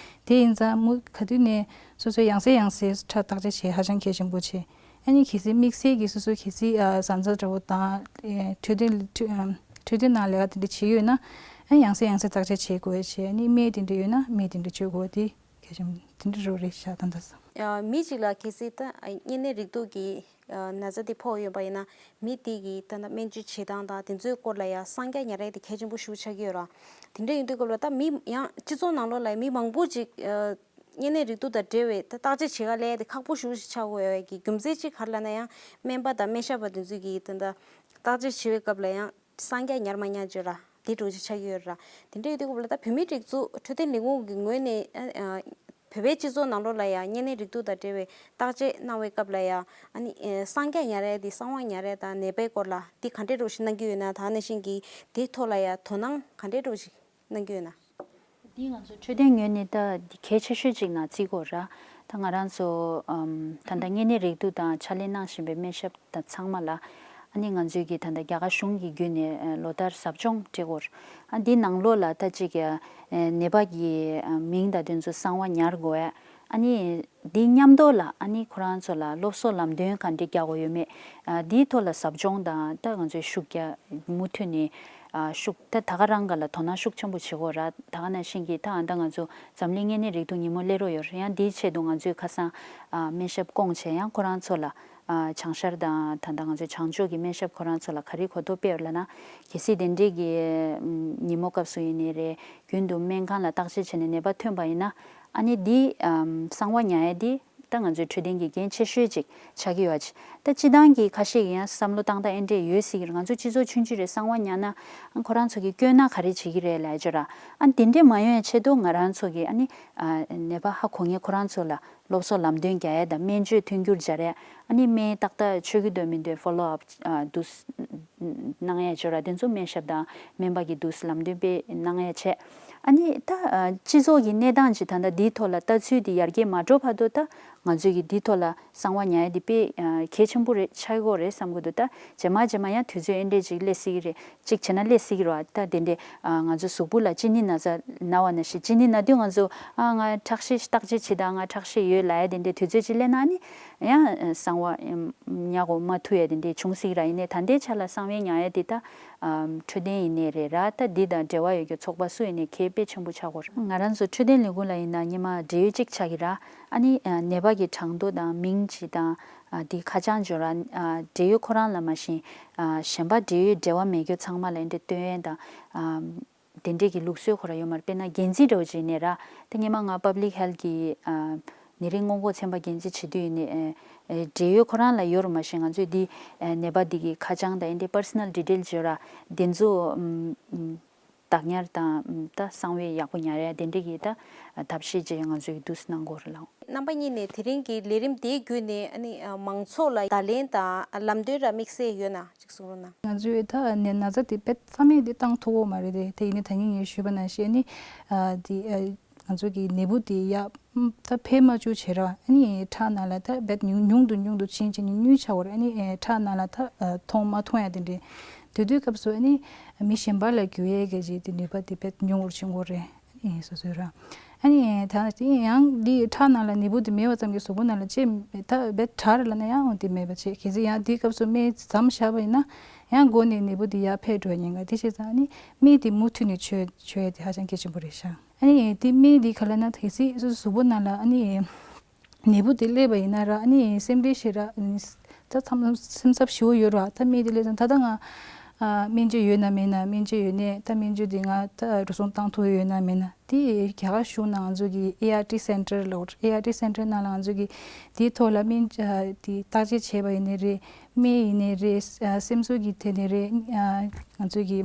དེ་ཡིན་ཙང་མུ་ག་དུས་ནས་སོ་སོའི་ཡང་སེ་ཡང་སེ་ཁྲག་བརྟག་དཔྱད་བྱེད་ཧ་ཅང་གལ་ཆེན་པོ་བྱས། ཨ་ནི་གལ་སྲིད་དམིགས་བསལ་གྱི་སོ་སོ་གལ་སྲིད་ཨ་བཟའ་ཚང་འདྲ་བོ་དང་ཨེ་འཕྲོད་བསྟེན་འཕྲོད་ཨ་འཕྲོད་བསྟེན་ནང་ལས་ཀ་དེ་འདྲ་བྱེད་ཡོད་ན་ཨ་ཡང་སེ་ཡང་སེ་བརྟག་དཔྱད་བྱེད་དགོས་བྱས། ཨ་ནི་སྨན་དེ་འདྲ་ཡོད་ན་སྨན་དེ་འདྲ་མཆོད་དགོས་དེ་གལ་ཆེན་དེ་འདྲ་རུ་རེད་ཤག་ད་ལྟ་ས། ཨ་མི་གཅིག་ལ་གལ་སྲིད་ད་ཨ་གཉན་ནད་རེག་དུག་གི་ཨ་ན་ཚ་དེ་ཕོག་ཡོད་པ་ཡིན་ན་མི་དེ་གི་ད་ལྟ་སྨན་བཅོས་བྱེད་སྟངས་དང་དེ་ཚོའི་སྐོར་ལ་ཡང་གསང་རྒྱ་ཉར་ཡ་དེ་གལ་ཆེན་པོ་ཞེ་པོ་ཆགས་ཀྱི་ཡོད་ར། དེ་འདྲ་ཡིན་དུས་སྐབས་ལ་ད་མི་ཡང་སྤྱི་ཚོགས་ནང་ལོགས་ལ་མི་མང་པོ་ཅིག་ཨ་གཉན་ནད་རེག་དུག་དང་འབྲེལ་བའི་ད་བརྟག་དཔྱད་བྱེད་ག་སླེབས་ཡ་དེ་ཁག་པོ་ཞེ་པོ་ཞིག་ཆགས་ཀྱི་ཡོད་པའི་གི་རྒྱུ་མཚན་གཅིག་ག་རེ་ལབ་ན་ཡང་སྨན་པ་དང་སྨན་ཞབས་པ་དེ་ཚོས་གི་ད་ལྟ་བརྟག་དཔྱད་བྱེད་པའི་སྐབས་ལ་ཡང་གསང་རྒྱ་ཉར་མ་ཉར་བརྗོད་ར། དེ་འདྲ་ཅིག་ཆགས་ཀྱི་ཡོད་ར། དེ་འདྲ་ཡོད་དུས་སྐབས་ལ་ད་བོད་མིའི་སྒྲིག་འཛུགས་འཕྲོད་བསྟེན་ལས་ཁུངས་ཀྱི་ངོས་ནས་ཨ་ཨ་བོད་པའི་སྤྱི་ཚོགས་ནང་ལོགས་ལ་ཡང་གཉན་ནད་རེག་དུག་དང་འབྲེལ་བའི་བརྟག་དཔྱད་གནང་བའི་སྐབས་ལ་ཡང་ཨ་ནི་ཨེ་གསང་རྒྱ་ཉར་ཡས་དེ་གསང་བ་ཉར་ཡས་དང་ནད་པའི་སྐོར་ལ་དེ་ག་འདྲ་ཅིག་གནང་གི་ཡོད་ན། དེ་ནང་བཞིན་གྱི་དེའི་ཐོག་ལ་ཡང་དོ་སྣང་ག་འདྲ་ཅིག་གནང་གི་ཡོད་ན། འདི་ང་ཚོ་འཕྲོད་བསྟེན་ངོས་ནས་ད་འདི་གལ་ཆེ་ཤོས་ཅིག་ནང་བརྩི་དགོས་ར། ད་ང་རང་ཚོ་ཨམ་ད་ལྟ་གཉན་ནད་རེག་དུག་དང་ཕྱག་ལས་གནང་བཞིན་པའི་སྨན་ཞབས་དང་ཚང་མ་ལ་ཨ་ནི་ང་ཚོས་ཀྱི་ད་ལྟ་རྒྱ་གར་གཞུང་གི་བརྒྱུད་ནས་ཨ་ལོ་ལྟར་ཟབ་སྦྱོང་སྤྲད་དགོས་ར། ཨ་འདི་ནང་ལོགས་ལ་ད་ཅིག་ཨ་ནད་པ་གི་ཨ་མིང་དང་དེ་ཚོ་གསང་བ་ཉར་དགོས་ཡ། ཨ་ནི་འདི་མཉམ་དུ་ལ་ཨ་ནི་ཁོ་རང་ཚོ་ལ་སློབ་གསོ་ལམ་སྟོན་ག་འདྲ་རྒྱག་དགོས་ཡོད་མེད། ཨ་འདིའི་ཐོག་ལ་ཟབ་སྦྱོང་དང་ད་ང་ཚོས་ཤུགས་རྒྱག་མུ་མཐུད་ནས་ཨ་ཤུགས་ད་ད་ག་རང་ག་ལ་དོ་སྣང་ཤུགས་ཆེན་པོ་བྱེད་དགོས་ར། ད་ག་ནང་བཞིན་གྱི་ད་ཨ་ད་ང་ཚོ་འཛམ་གླིང་གཉན་ནད་རེག་དུག་ཉིན་མོ་སླེབས་རོགས་ཡོད་རེད། ཡང་འདིའི་ཆེད་དུ་ང་ཚོས་ཁ་སང་ཨ་སྨན་ཞབས་བསྐོངས་བྱས་ཡང་ཁོ་རང་ཚོ་ལ་ཨ་བྱང་ཤར་དང་ད་ལྟ་ང་ཚོའི་བྱང་ཕྱོགས་ཀྱི་སྨན་ཞབས་ཁོ་རང་ཚོ་ལ་ག་རེ་གོ་རྟོགས་སྤེལ་ཡོད་ལབ་ན། གལ་སྲིད་དེ་འདྲའི་གི་ཉིན་མོ་སྐབས་སུ་ཡིན་ནའི་རེད། རྒྱུན་དུ་སྨན་ཁང་ལ་བརྟག་དཔྱད་བྱས་ནས་ནད་པ་ཐོན་པ་ཡིན་ན་ཨ་ནི་འདི་ཨམ་གསང་བ་ཉར་ཡས་འདི་ད་ང་ཚོའི་འཕྲོད་བསྟེན་གྱི་འགན་ཆེ་ཤོས་ཅིག་ཆགས་ཀྱི་ཡོད་ཅིག་ད་སྤྱི་བཏང་གི་ཁ་ཤས་ཀྱིས་ཡང་བསམ་བློ་བཏང་སྟངས་ཨེ་འདྲས་ཡོད་སྲིད་ཀྱི་རེད། ང་ཚོ་སྤྱི་ཚོགས་ཆུང་ཆུང་རེད། གསང་བ་ཉར་ན་ཨ་ཁོ་རང་ཚོ་གིས་སྐྱོན་ན་ག་རེ་བྱེད་ཀྱི་རེད་ལབ་ཡ་ཅིག་ར། ཨ་འདི་འདྲས་མ་ཡོང་ཡ་ཆེད་དུ་ང་རང་ཚོ་གིས་ཨ་ནི་ཨ་ནད་པ་ཧ་གོ་མཁན་ཁོ་རང་ཚོ་ལ་སློབ་གསོ་ལམ་སྟོན་རྒྱག་ཡ་དང་སྨན་བཅོས་མཐུན་འགྱུར་སྦྱར་ཡ། ཨ་ནི་སྨན་ཏག་ཏག་མཆོད་ཀྱི་འདུག་མི་འདུག་ཕོ་ལོ་ཨབ་ཨ་འདུག་གནང་ཡ་ཅིག་ར། དེ་ཚོ་སྨན་ཞབས་དང་སྨན་པ་གིས་འདུག་ལམ་སྟོན་སྤེལ་གནང་ཡ་བྱས། ཨ་ནི་ད་ཨ་སྤྱི་ཚོགས་ཀྱི་གནས་སྟངས་ཅིག་ད་ལྟ་འདིའི་ཐོག་ལ་ལྟ་ཚུལ་འདི་ཡར་རྒྱས་མ་འགྲོ་བར་དུ་ད་ང་ཚོས་ཀྱི་འདིའི་ཐོག་ལ་གསང་བ་ཉར་ཡ་འདི་དཔེ་ཨ་གལ་ཆེན་པོ་རེད་ཆགས་ཀྱི་ཡོད་རེད་བསམ་གྱི་འདུག་ད་རྗེས་མ་རྗེས་མ་ཡང་དུས་ཚོད་ཨེ་འདྲས་ཅིག་སླེབས་སྲིད་ཀྱི་རེད། གཅིག་བྱས་ན་སླེབས་སྲིད་ཀྱི་རེད་བ། ད་དེ་འདྲས་ཨ་ང་ཚོ་གཟུགས་པོ་ལ་གཅིན་སྙི་ན་ཚ་ན་བ་ནང་བཞིན་གཅིན་སྙི་ན་དུས་ང་ཚོ་ཨ་ང་ཁྲག་ཤེད་བརྟག་དཔྱད་བྱེད་དང་ང་ཁྲག་ཤེད་ཡོད་ལབ་ཡ་དེ་འདྲས་དུས་ཚོད་ཅིག་སླེབས་ན་ནི་ཡང་གསང་བ་ཉར་དགོས་མ་ཐུབ་ཡ་དེ་འདྲས་བྱུང་སྲིད་ཀྱི་རེད། ཡིན་ནའི་ད་ལྟའི་ཆ་ལ་གསང་བའི་ཉར་ཡ་དེ་ད་ཨ་འཕྲོད་བསྟེན་ཡིན་ནའི་རེད་ར། ད་འདི་དང་འབྲེལ་བ་ཡོད་རྒྱུ་ཚོགས་པ་སུ་ཡིན་ནའི་གལ་དཔེ་ཆེན་པོ་ཆགས་ཀྱི་ཡོད་རེད། ང་རང་ཚོ་འཕྲོད་བསྟེན་ལས་ཁུངས་ལ་ཡིན་ན་སྔོན་མ་འབྲེལ་ཡོད་གཅིག་ཆགས་ཀྱི་ར། ཨ་ནི་ཨ་ནད་པ་གི་གྲངས་ཐོ་དང་མིང་ཅིག་དང་ཨ་དེ་ཁ་བྱང་འབྱོར་ར། ཨ་འབྲེལ་ཡོད་ཁོ་རང་ལ་མ་གཞི་ཨ་གཞན་པ་འབྲེལ་ཡོད་འབྲེལ་བ་མེད་རྒྱུ་ཚང་མ་ལ་འདི་འདྲ་སྟོན་ཡས་དང་ཨ་དེ་འདྲས་ཀྱི་ལུགས་སྲོལ་ཁོ་རང་ཡོད་མ་རེད། དཔེར་ན་འགན་འཛིན་འདྲ་བོ་ཅིག་ཡིན་ནའི་ར། ད་སྔོན་མ་ང་Public Health་གི་ཨ་ནད་རིགས་སྔོན་འགོག་ཚན་པ་འགན་འཛིན་བྱེད་དུས་ཡིན་ནའི་ཨ་ཨ་འབྲེལ་ཡོད་ཁོ་རང་ལ་ཡོད་ར། མ་གཞི་ང་ཚོས་འདི་ཨ་ནད་པ་འདི་གི་ཁ་བྱང་དང་འདི་personal detail་འབྱོར་ར། འདི་ཚོ་ཨམ་ཨམ་བདག་ཉར་དང་ད་གསང་བའི་ཡག་པོ་ཉར་ཡ་དེ་འདྲ་གི་ད་ཐབས་ཤེས་ཅིག་ང་ཚོས་འདུག་གནང་དགོས་རེད་ལགས། རྣམ་པ་གཉིས་ནས་དེ་རིང་གི་ལས་རིམ་དེའི་བརྒྱུད་ནས་ཨ་ནི་མང་ཚོགས་ལ་བརྡ་ལན་དང་ལམ་སྟོན་ར་དམིགས་བསལ་ཡོད་ན་ཅིག་གསུང་རོགས་གནང་། ང་ཚོས་ད་ནད་ན་ཚ་དེ་དཔེ་རྩ་མེད་དེ་བཏང་ཐུབ་ཀྱི་མ་རེད་དེ། དེ་ཡིན་ནའི་ད་གིན་ངས་ཞུས་པ་ནང་བཞིན་ཨ་ནི་དེ་ང་ཚོ་གི་ནད་འབུ་དེ་ཡར་ད་འཕེལ་མ་བཅུག་བྱས་ར། ཨ་ནི་ཁྲག་ནང་ལ་ད་རྦད་ཉུང་ཉུང་དུ་ཉུང་དུ་ཕྱིན་ཕྱིན་ནས་དངུལ་ཆགས་པ་རེད། ཨ་ནི་ཁྲག་ནང་ལ་ད་མཐོང་མ་མཐོང་ཡ་དེ་འདྲས། དེ་དུས་སྐབས་སུ་ཨ་ནི་མི་གཞན་པ་ལ་འགོས་ཡས་གི་ཅིག་དེ་ནུས་པ་དེ་རྦད་ཉུང་བར་ཕྱིན་གྱི་རེད། ཨ་ནི་སོ་སོའི་ར། ཨ་ནི་ད་ཡང་འདི་ཁྲག་ནང་ལ་ནད་འབུ་དེ་མེད་པ་ཙམ་གྱིས་གཟུགས་པོ་ནང་ལ་ཅི་ད་བེད་དྲག་རེད་ལབ་ན་ཡང་འོ་དེ་མེད་པ་བྱས། གལ་སྲིད་ཡང་དེའི་སྐབས་སུ་སྨན་མཚམས་བཞག་པ་ཡིན་ན་ཡང་མགོ་ནས་ནད་འབུ་དེ་ཡར་འཕེལ་འགྲོ་ཉེན་ཁ། དེ་བྱས་ཙང་ཨ་ནི་སྨན་དེ་མུ་མཐུད་ནས་མཆོད་མཆོད་ཡ་དེ་ཧ་ཅང་གལ་ཆེན་པོ་རེད་ཤག་ཨ་ནི་དེ་སྨན་དེ་ག་ལབ་ན་གལ་སྲིད་སོ་སོ་གཟུགས་པོ་ནང་ལ་ཨ་ནི་ནད་འབུ་དེ་སླེབས་པ་ཡིན་ན་ར། ཨ་ནི་སེམས་ཁྲལ་བྱེད་ར། ཨ་ནི་ད་མཚམས་སེམས་འཚབ་ཞེ་པོ་ཡོད་ར། ད་སྨན་དེ་སླེབས་ཙང་ད་ལྟ་ང་ཨ་སྨན་བཅོས་ཡོད་ན་མེད་ན། སྨན་བཅོས་ཡོད་ནས་ད་སྨན་བཅོས་དེ་ང་ད་འགྲོ་སོང་བཏང་ཐུབ་ཡོད་ན་མེད་ན། དེ་རྒྱ་གར་གཞུང་ནང་ང་ཚོ་གི་ཨེ་ཨར་ཊི་སེན་ཊར་ལབ། ཨེ་ཨར་ཊི་སེན་ཊར་ནང་ལ་ང་ཚོ་གི་དེའི་ཐོག་ལ་སྨན་ཨ་དེ་བརྟག་དཔྱད་བྱས་པ་ཡིན་ནའི་རེད། སྨན་ཡིན་ནའི་རེད། ཨ་སེམས་གསོ་གི་ཐད་ནས་རེད། ཨ་ང་ཚོ་གི་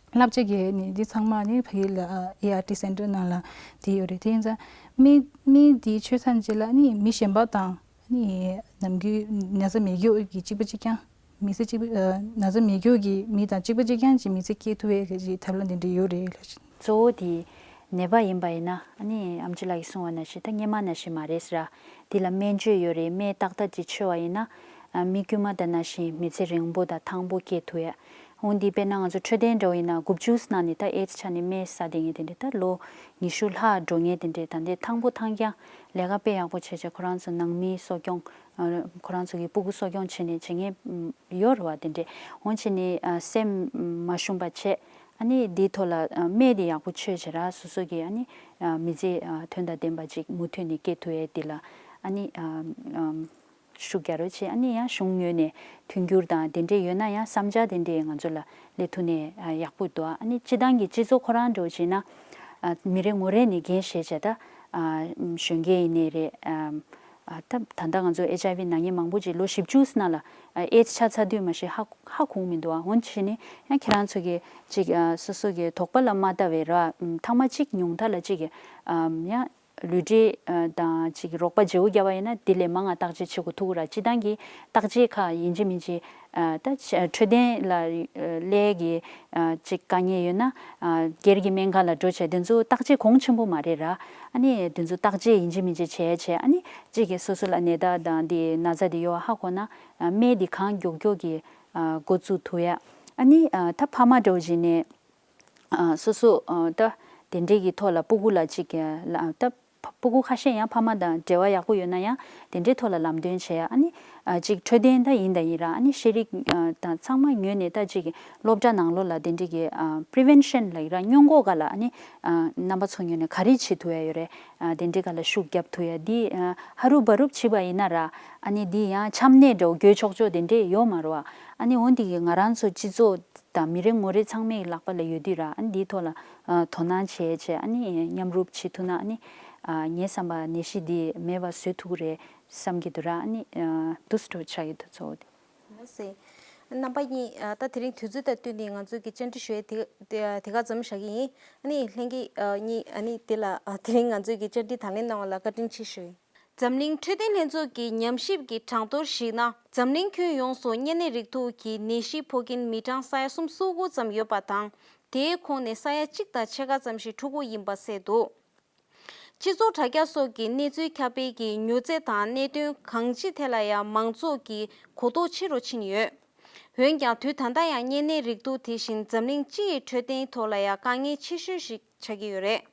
བསླབ་བྱ་གི་ནི་འདི་ཚང་མ་ནི་ཕ་གི་ལ་ཨེ་ཨར་ཊི་སེན་ཊར་ནང་ལ་དེ་ཡོད་རེད། དེ་ཡིན་ཙང་སྨན་སྨན་དེ་མཆོད་ཚར་རྗེས་ལ་ནི་མི་གཞན་པ་དང་ནི་ནམ་རྒྱུན་ན་ཚ་མེད་མཁན་གྱི་གཅིག་པ་གཅིག་རྐྱང་མི་ཚེ་གཅིག་པ་ཨ་ན་ཚ་མེད་མཁན་གྱི་མི་དང་གཅིག་པ་གཅིག་རྐྱང་གི་མི་ཚེ་སྐྱེལ་ཐུབ་པའི་གི་ཐབས་ལམ་དེ་འདྲ་ཡོད་རེད་ལ། གཙོ་བོ་དེ་ནད་པ་ཡིན་པ་ཡིན་ན་ཨ་ནི་ཨམ་ཆི་ལགས་ཀྱིས་གསུངས་པ་ནང་བཞིན་ད་སྔོན་མ་ནང་བཞིན་མ་རེད་ཟེར་ར། དེ་ལ་སྨན་བཅོས་ཡོད་རེད། སྨན་ཏག་ཏག་ཅིག་མཆོད་པ་ཡིན་ན་ཨ་མི་དཀྱུས་མ་དང་ནང་བཞིན་མི་ཚེ་རིང་པོ་དང་ཐང་པོ་སྐྱེལ་ཐུབ་ཡ། འོན་ཏེ་དཔེར་ན་ང་ཚོ་འཕྲོད་བསྟེན་འདྲ་བོ་ཡིན་ན་དགུ་བཅུ་ནང་ནས་ད་ཨེ་ཌི་སི་ཆགས་ནས་སྨན་ཟ་བསྡད་མཁན་དེ་འདྲས། ད་ལོ་ཉི་ཤུ་ལྷག་འགྲོ་མཁན་དེ་འདྲས། ད་འདི་ཐང་པོ་ཐང་རྐྱང་ལས་ཀ་དཔེ་ཡག་པོ་བྱས་བྱས་ཁོ་རང་ཚོ་ནང་མིའི་གསོ་སྐྱོང་ཨ་ཁོ་རང་ཚོ་གི་སྤུ་གུ་གསོ་སྐྱོང་བྱས་ནས་བྱེད་མཁན་ཡོད་རེད་བ། དེ་འདྲས་འོང་བྱས་ནས་ཨ་སེམས་མ་ཞུམ་པ་བྱས། ཨ་ནི་འདིའི་ཐོག་ལ་ཨ་སྨན་དེ་ཡག་པོ་མཆོད་བྱས་ར། སོ་སོ་གི་ཨ་ནི་ཨ་མི་ཚེ་ཨ་དོན་དང་ལྡན་པ་ཅིག་མུ་མཐུད་ནས་སྐྱེལ་ཐུབ་ཡས་དེ་ལ་ཨ་ནི་ཨ་ཨ། ཤུགས་རྒྱག་རོགས་བྱེད། ཨ་ནི་ཡང་གཞུང་ངོས་ནས་མཐུན་འགྱུར་དང་དེ་འདྲས་ཡོད་ན་ཡང་བསམ་འཆར་དེ་འདྲས་ང་ཚོ་ལ་སླེབས་ཐུབ་ན་ཡག་པོ་འདུག་ཨ་ནི་སྤྱི་བཏང་གི་སྤྱི་ཚོགས་ཁོ་རང་འདྲ་བོ་བྱས་ན་ཨ་མི་རེ་ངོ་རེ་ནས་འགན་བཞེས་བྱས། ད་ཨ་གཞོན་སྐྱེས་ཡིན་ནའི་རེད། ཨ་ད་ད་ལྟ་ང་ཚོ་ཨེཆ་ཨའི་ཝི་ན་མཁན་མང་པོ་ཅིག་ལོ་བཞི་བཅུ་ནང་ལ་ཨེ་ཌི་སི་ཆགས་ཚར་དུས་མ་གཞི་ཧ་ཧ་གོ་མི་འདུག་ཨ་འོན་ཏེ་ནི་ཡང་ཁྱེད་རང་ཚོ་གི་ཅིག་ཨ་སོ་སོ་གི་དོགས་པ་ལ་མ་ལྟ་བའི་ར། ཨ་ཐེངས་མ་གཅིག་ཉུང་མཐའ་ལ་གཅིག་གི་ཨ་ཡང་ལུས་འབྲེལ་དང་ཅིག་རོགས་པ་བརྗེ་པོ་བརྒྱབ་པ་ཡིན་ན་དེ་ལས་མང་ང་བརྟག་དཔྱད་བྱེད་དགོས་ཐུག་གི་ར། སྤྱིར་བཏང་གི་བརྟག་དཔྱད་ཁག་ཡིན་གཅིག་མིན་གཅིག་ད་འཕྲོད་བསྟེན་ལ་ལས་ཀྱི་ཅིག་དཀའ་ངལ་ཡོད་ན་སྒེར་གྱི་སྨན་ཁང་ལ་འགྲོ་བྱས། དེ་ཚོ་བརྟག་དཔྱད་གོང་ཆེན་པོ་མ་རེད་ར། ཨ་ནི་དེ་ཚོ་བརྟག་དཔྱད་ཡིན་གཅིག་མིན་གཅིག་བྱས་བྱས། ཨ་ནི་གཅིག་གི་སོ་སོ་ལ་ནད་རྟགས་དང་དེ་ན་ཚ་དེ་ཡོད་པ་ཧ་གོ་ན་སྨན་དེ་གང་མགྱོགས་མགྱོགས་ཀྱི་འགོ་བཙུགས་ཐུབ་ཡ། ཨ་ནི་ད་ཕ་མ་འདྲ་བོ་བྱས་ནས། ཨ་སོ་སོ་ཨ་ད་དེ་འདྲས་ཀྱི་ཐོག་ལ་སྤུ་གུ་ལ་ཅིག་ལ་ད་སྤུ་གུ་ཁ་ཤས་ཡང་ཕ་མ་དང་འབྲེལ་བ་ཡག་པོ་ཡོད་ན་ཡང་དེ་འདྲས་ཐོག་ལ་ལམ་སྟོན་བྱེད་ཡ། ཨ་ནི་ཨ་ཅིག་འཕྲོད་བསྟེན་ད་ཡིན་ད་ཡིན་ར། ཨ་ནི་ཤེས་རིག་ཨ་དང་ཚང་མ་ངོས་ནས་ད་ཅིག་སློབ་གྲྭ་ནང་ལོགས་ལ་དེ་འདྲས་ཀྱི་ཨ་པི་རི་ཝེན་ཤན་ལབ་ཡིན་ར། སྔོན་འགོག་སྒང་ལ་ཨ་ནི་ཨ་རྣམ་པ་ཚོ་ངོས་ནས་ག་རེ་བྱེད་ཐུབ་ཡ་ཡོད་རེད། ཨ་དེ་འདྲས་སྒང་ལ་ཤུགས་རྒྱབ་ཐུབ་ཡ། འདི་ཨ་ཧ་རུ་བ་རུབ་བྱེད་པ་ཡིན་ན་ར། ཨ་ནི་འདི་ཡང་ཆམ་ནད་འདྲ་བོ་འགོས་ཆོག་ཆོག་དེ་འདྲས་ཡོད་མ་རེད་བ། ཨ་ནི་འོན་ཏེ་གི་ང་རང་ཚོ་སྤྱི་ཚོགས་དང་མི་རེ་ངོ་རེ་ཚང་མའི་ལག་པ་ལ་ཡོད་དུས་ར། ཨ་ནི་འདིའི་ཐོག་ལ་ཨ་དོ་སྣང་བྱས་བྱས། ཨ་ནི་མཉམ་རུབ་བྱེད་ཐུབ་ན་ཨ་ནི་ཨ་ངའི་བསམ་པ་ནད་གཞི་འདི་མེད་པ་བཟོ་ཐུབ་ཀྱི་རེད་བསམ་གྱི་འདུག་ར། ཨ་ནི་ཨ་འདུག་སེ་འགྲོ་ཆགས་ཀྱི་འདུག་གཙོ་བོ་དེ། ལགས་སེ། རྣམ་པ་གཉིས་ཨ་ད་དེ་རིང་དུས་ཚོད་དང་བསྟུན་ནས་ང་ཚོས་ཀྱི་བཅར་འདྲི་ཞུ་ཡས་དེ་དེ་དེ་ག་ཙམ་བཞག་གི་ཡིན། ཨ་ནི་ལྷན་རྒྱས་ཨ་གཉིས་ཨ་ནི་དེ་ལ་ཨ་དེ་རིང་ང་ཚོས་ཀྱི་བཅར་འདྲི་དང་ལེན་གནང་བ་ལ་བཀའ་དྲིན་ཆེ་ཞུ་ཡིན། འཛམ་གླིང་འཕྲོད་བསྟེན་ལྷན་ཚོགས་ཀྱི་ཉམས་ཞིབ་ཀྱི་གྲངས་ཐོར་གཞིགས་ན། འཛམ་གླིང་ཁྱོན་ཡོངས་སུ་གཉན་ནད་རེག་དུག་གི་ནད་གཞི་ཕོག་མཁན་མི་གྲངས་ས་ཡ་སུམ་ཅུ་སོ་དགུ་ཙམ་ཡོད་པ་དང་། དེའི་ཁོངས་ནས་ས་ཡ་གཅིག་དང་ཕྱེད་ཀ་ཙམ་ཞིག་ཕྲུ་གུ་ཡིན་པ་གསལ་འདུག་སྤྱི་ཚོགས་དྲ་རྒྱ་སོགས་ཀྱི་གནས་ཚུལ་ཁྱབ་སྤེལ་གྱིས་མྱོང་ཚོར་དང་གནད་དོན་གང་ཅིའི་ཐད་ལ་ཡང་མང་ཚོགས་ཀྱི་གོ་རྟོགས་ཆེ་རུ་ཕྱིན་ཡོད། འོན་ཀྱང་དུས་ད་ལྟ་ཡང་གཉན་ནད་རེག་དུག་དེ་བཞིན་འཛམ་གླིང་སྤྱི་ཡི་འཕྲོད་བསྟེན་ཐོག་ལ་ཡང་དཀའ་ངལ་ཆེ་ཤོས་ཤིག་ཆགས་ཀྱི་ཡོད་རེད།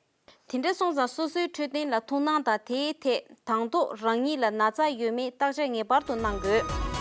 དེ་འདྲ་སོང་ཙང་སོ་སོའི་འཕྲོད་བསྟེན་ལ་ཐུགས་སྣང་དང་། དེའི་ཐད་དང་ཐོག་རང་ཉིད་ལ་ན་ཚ་ཡོད་མེད་བརྟག་དཔྱད་ངེས་པར་དུ་གནང་དགོས།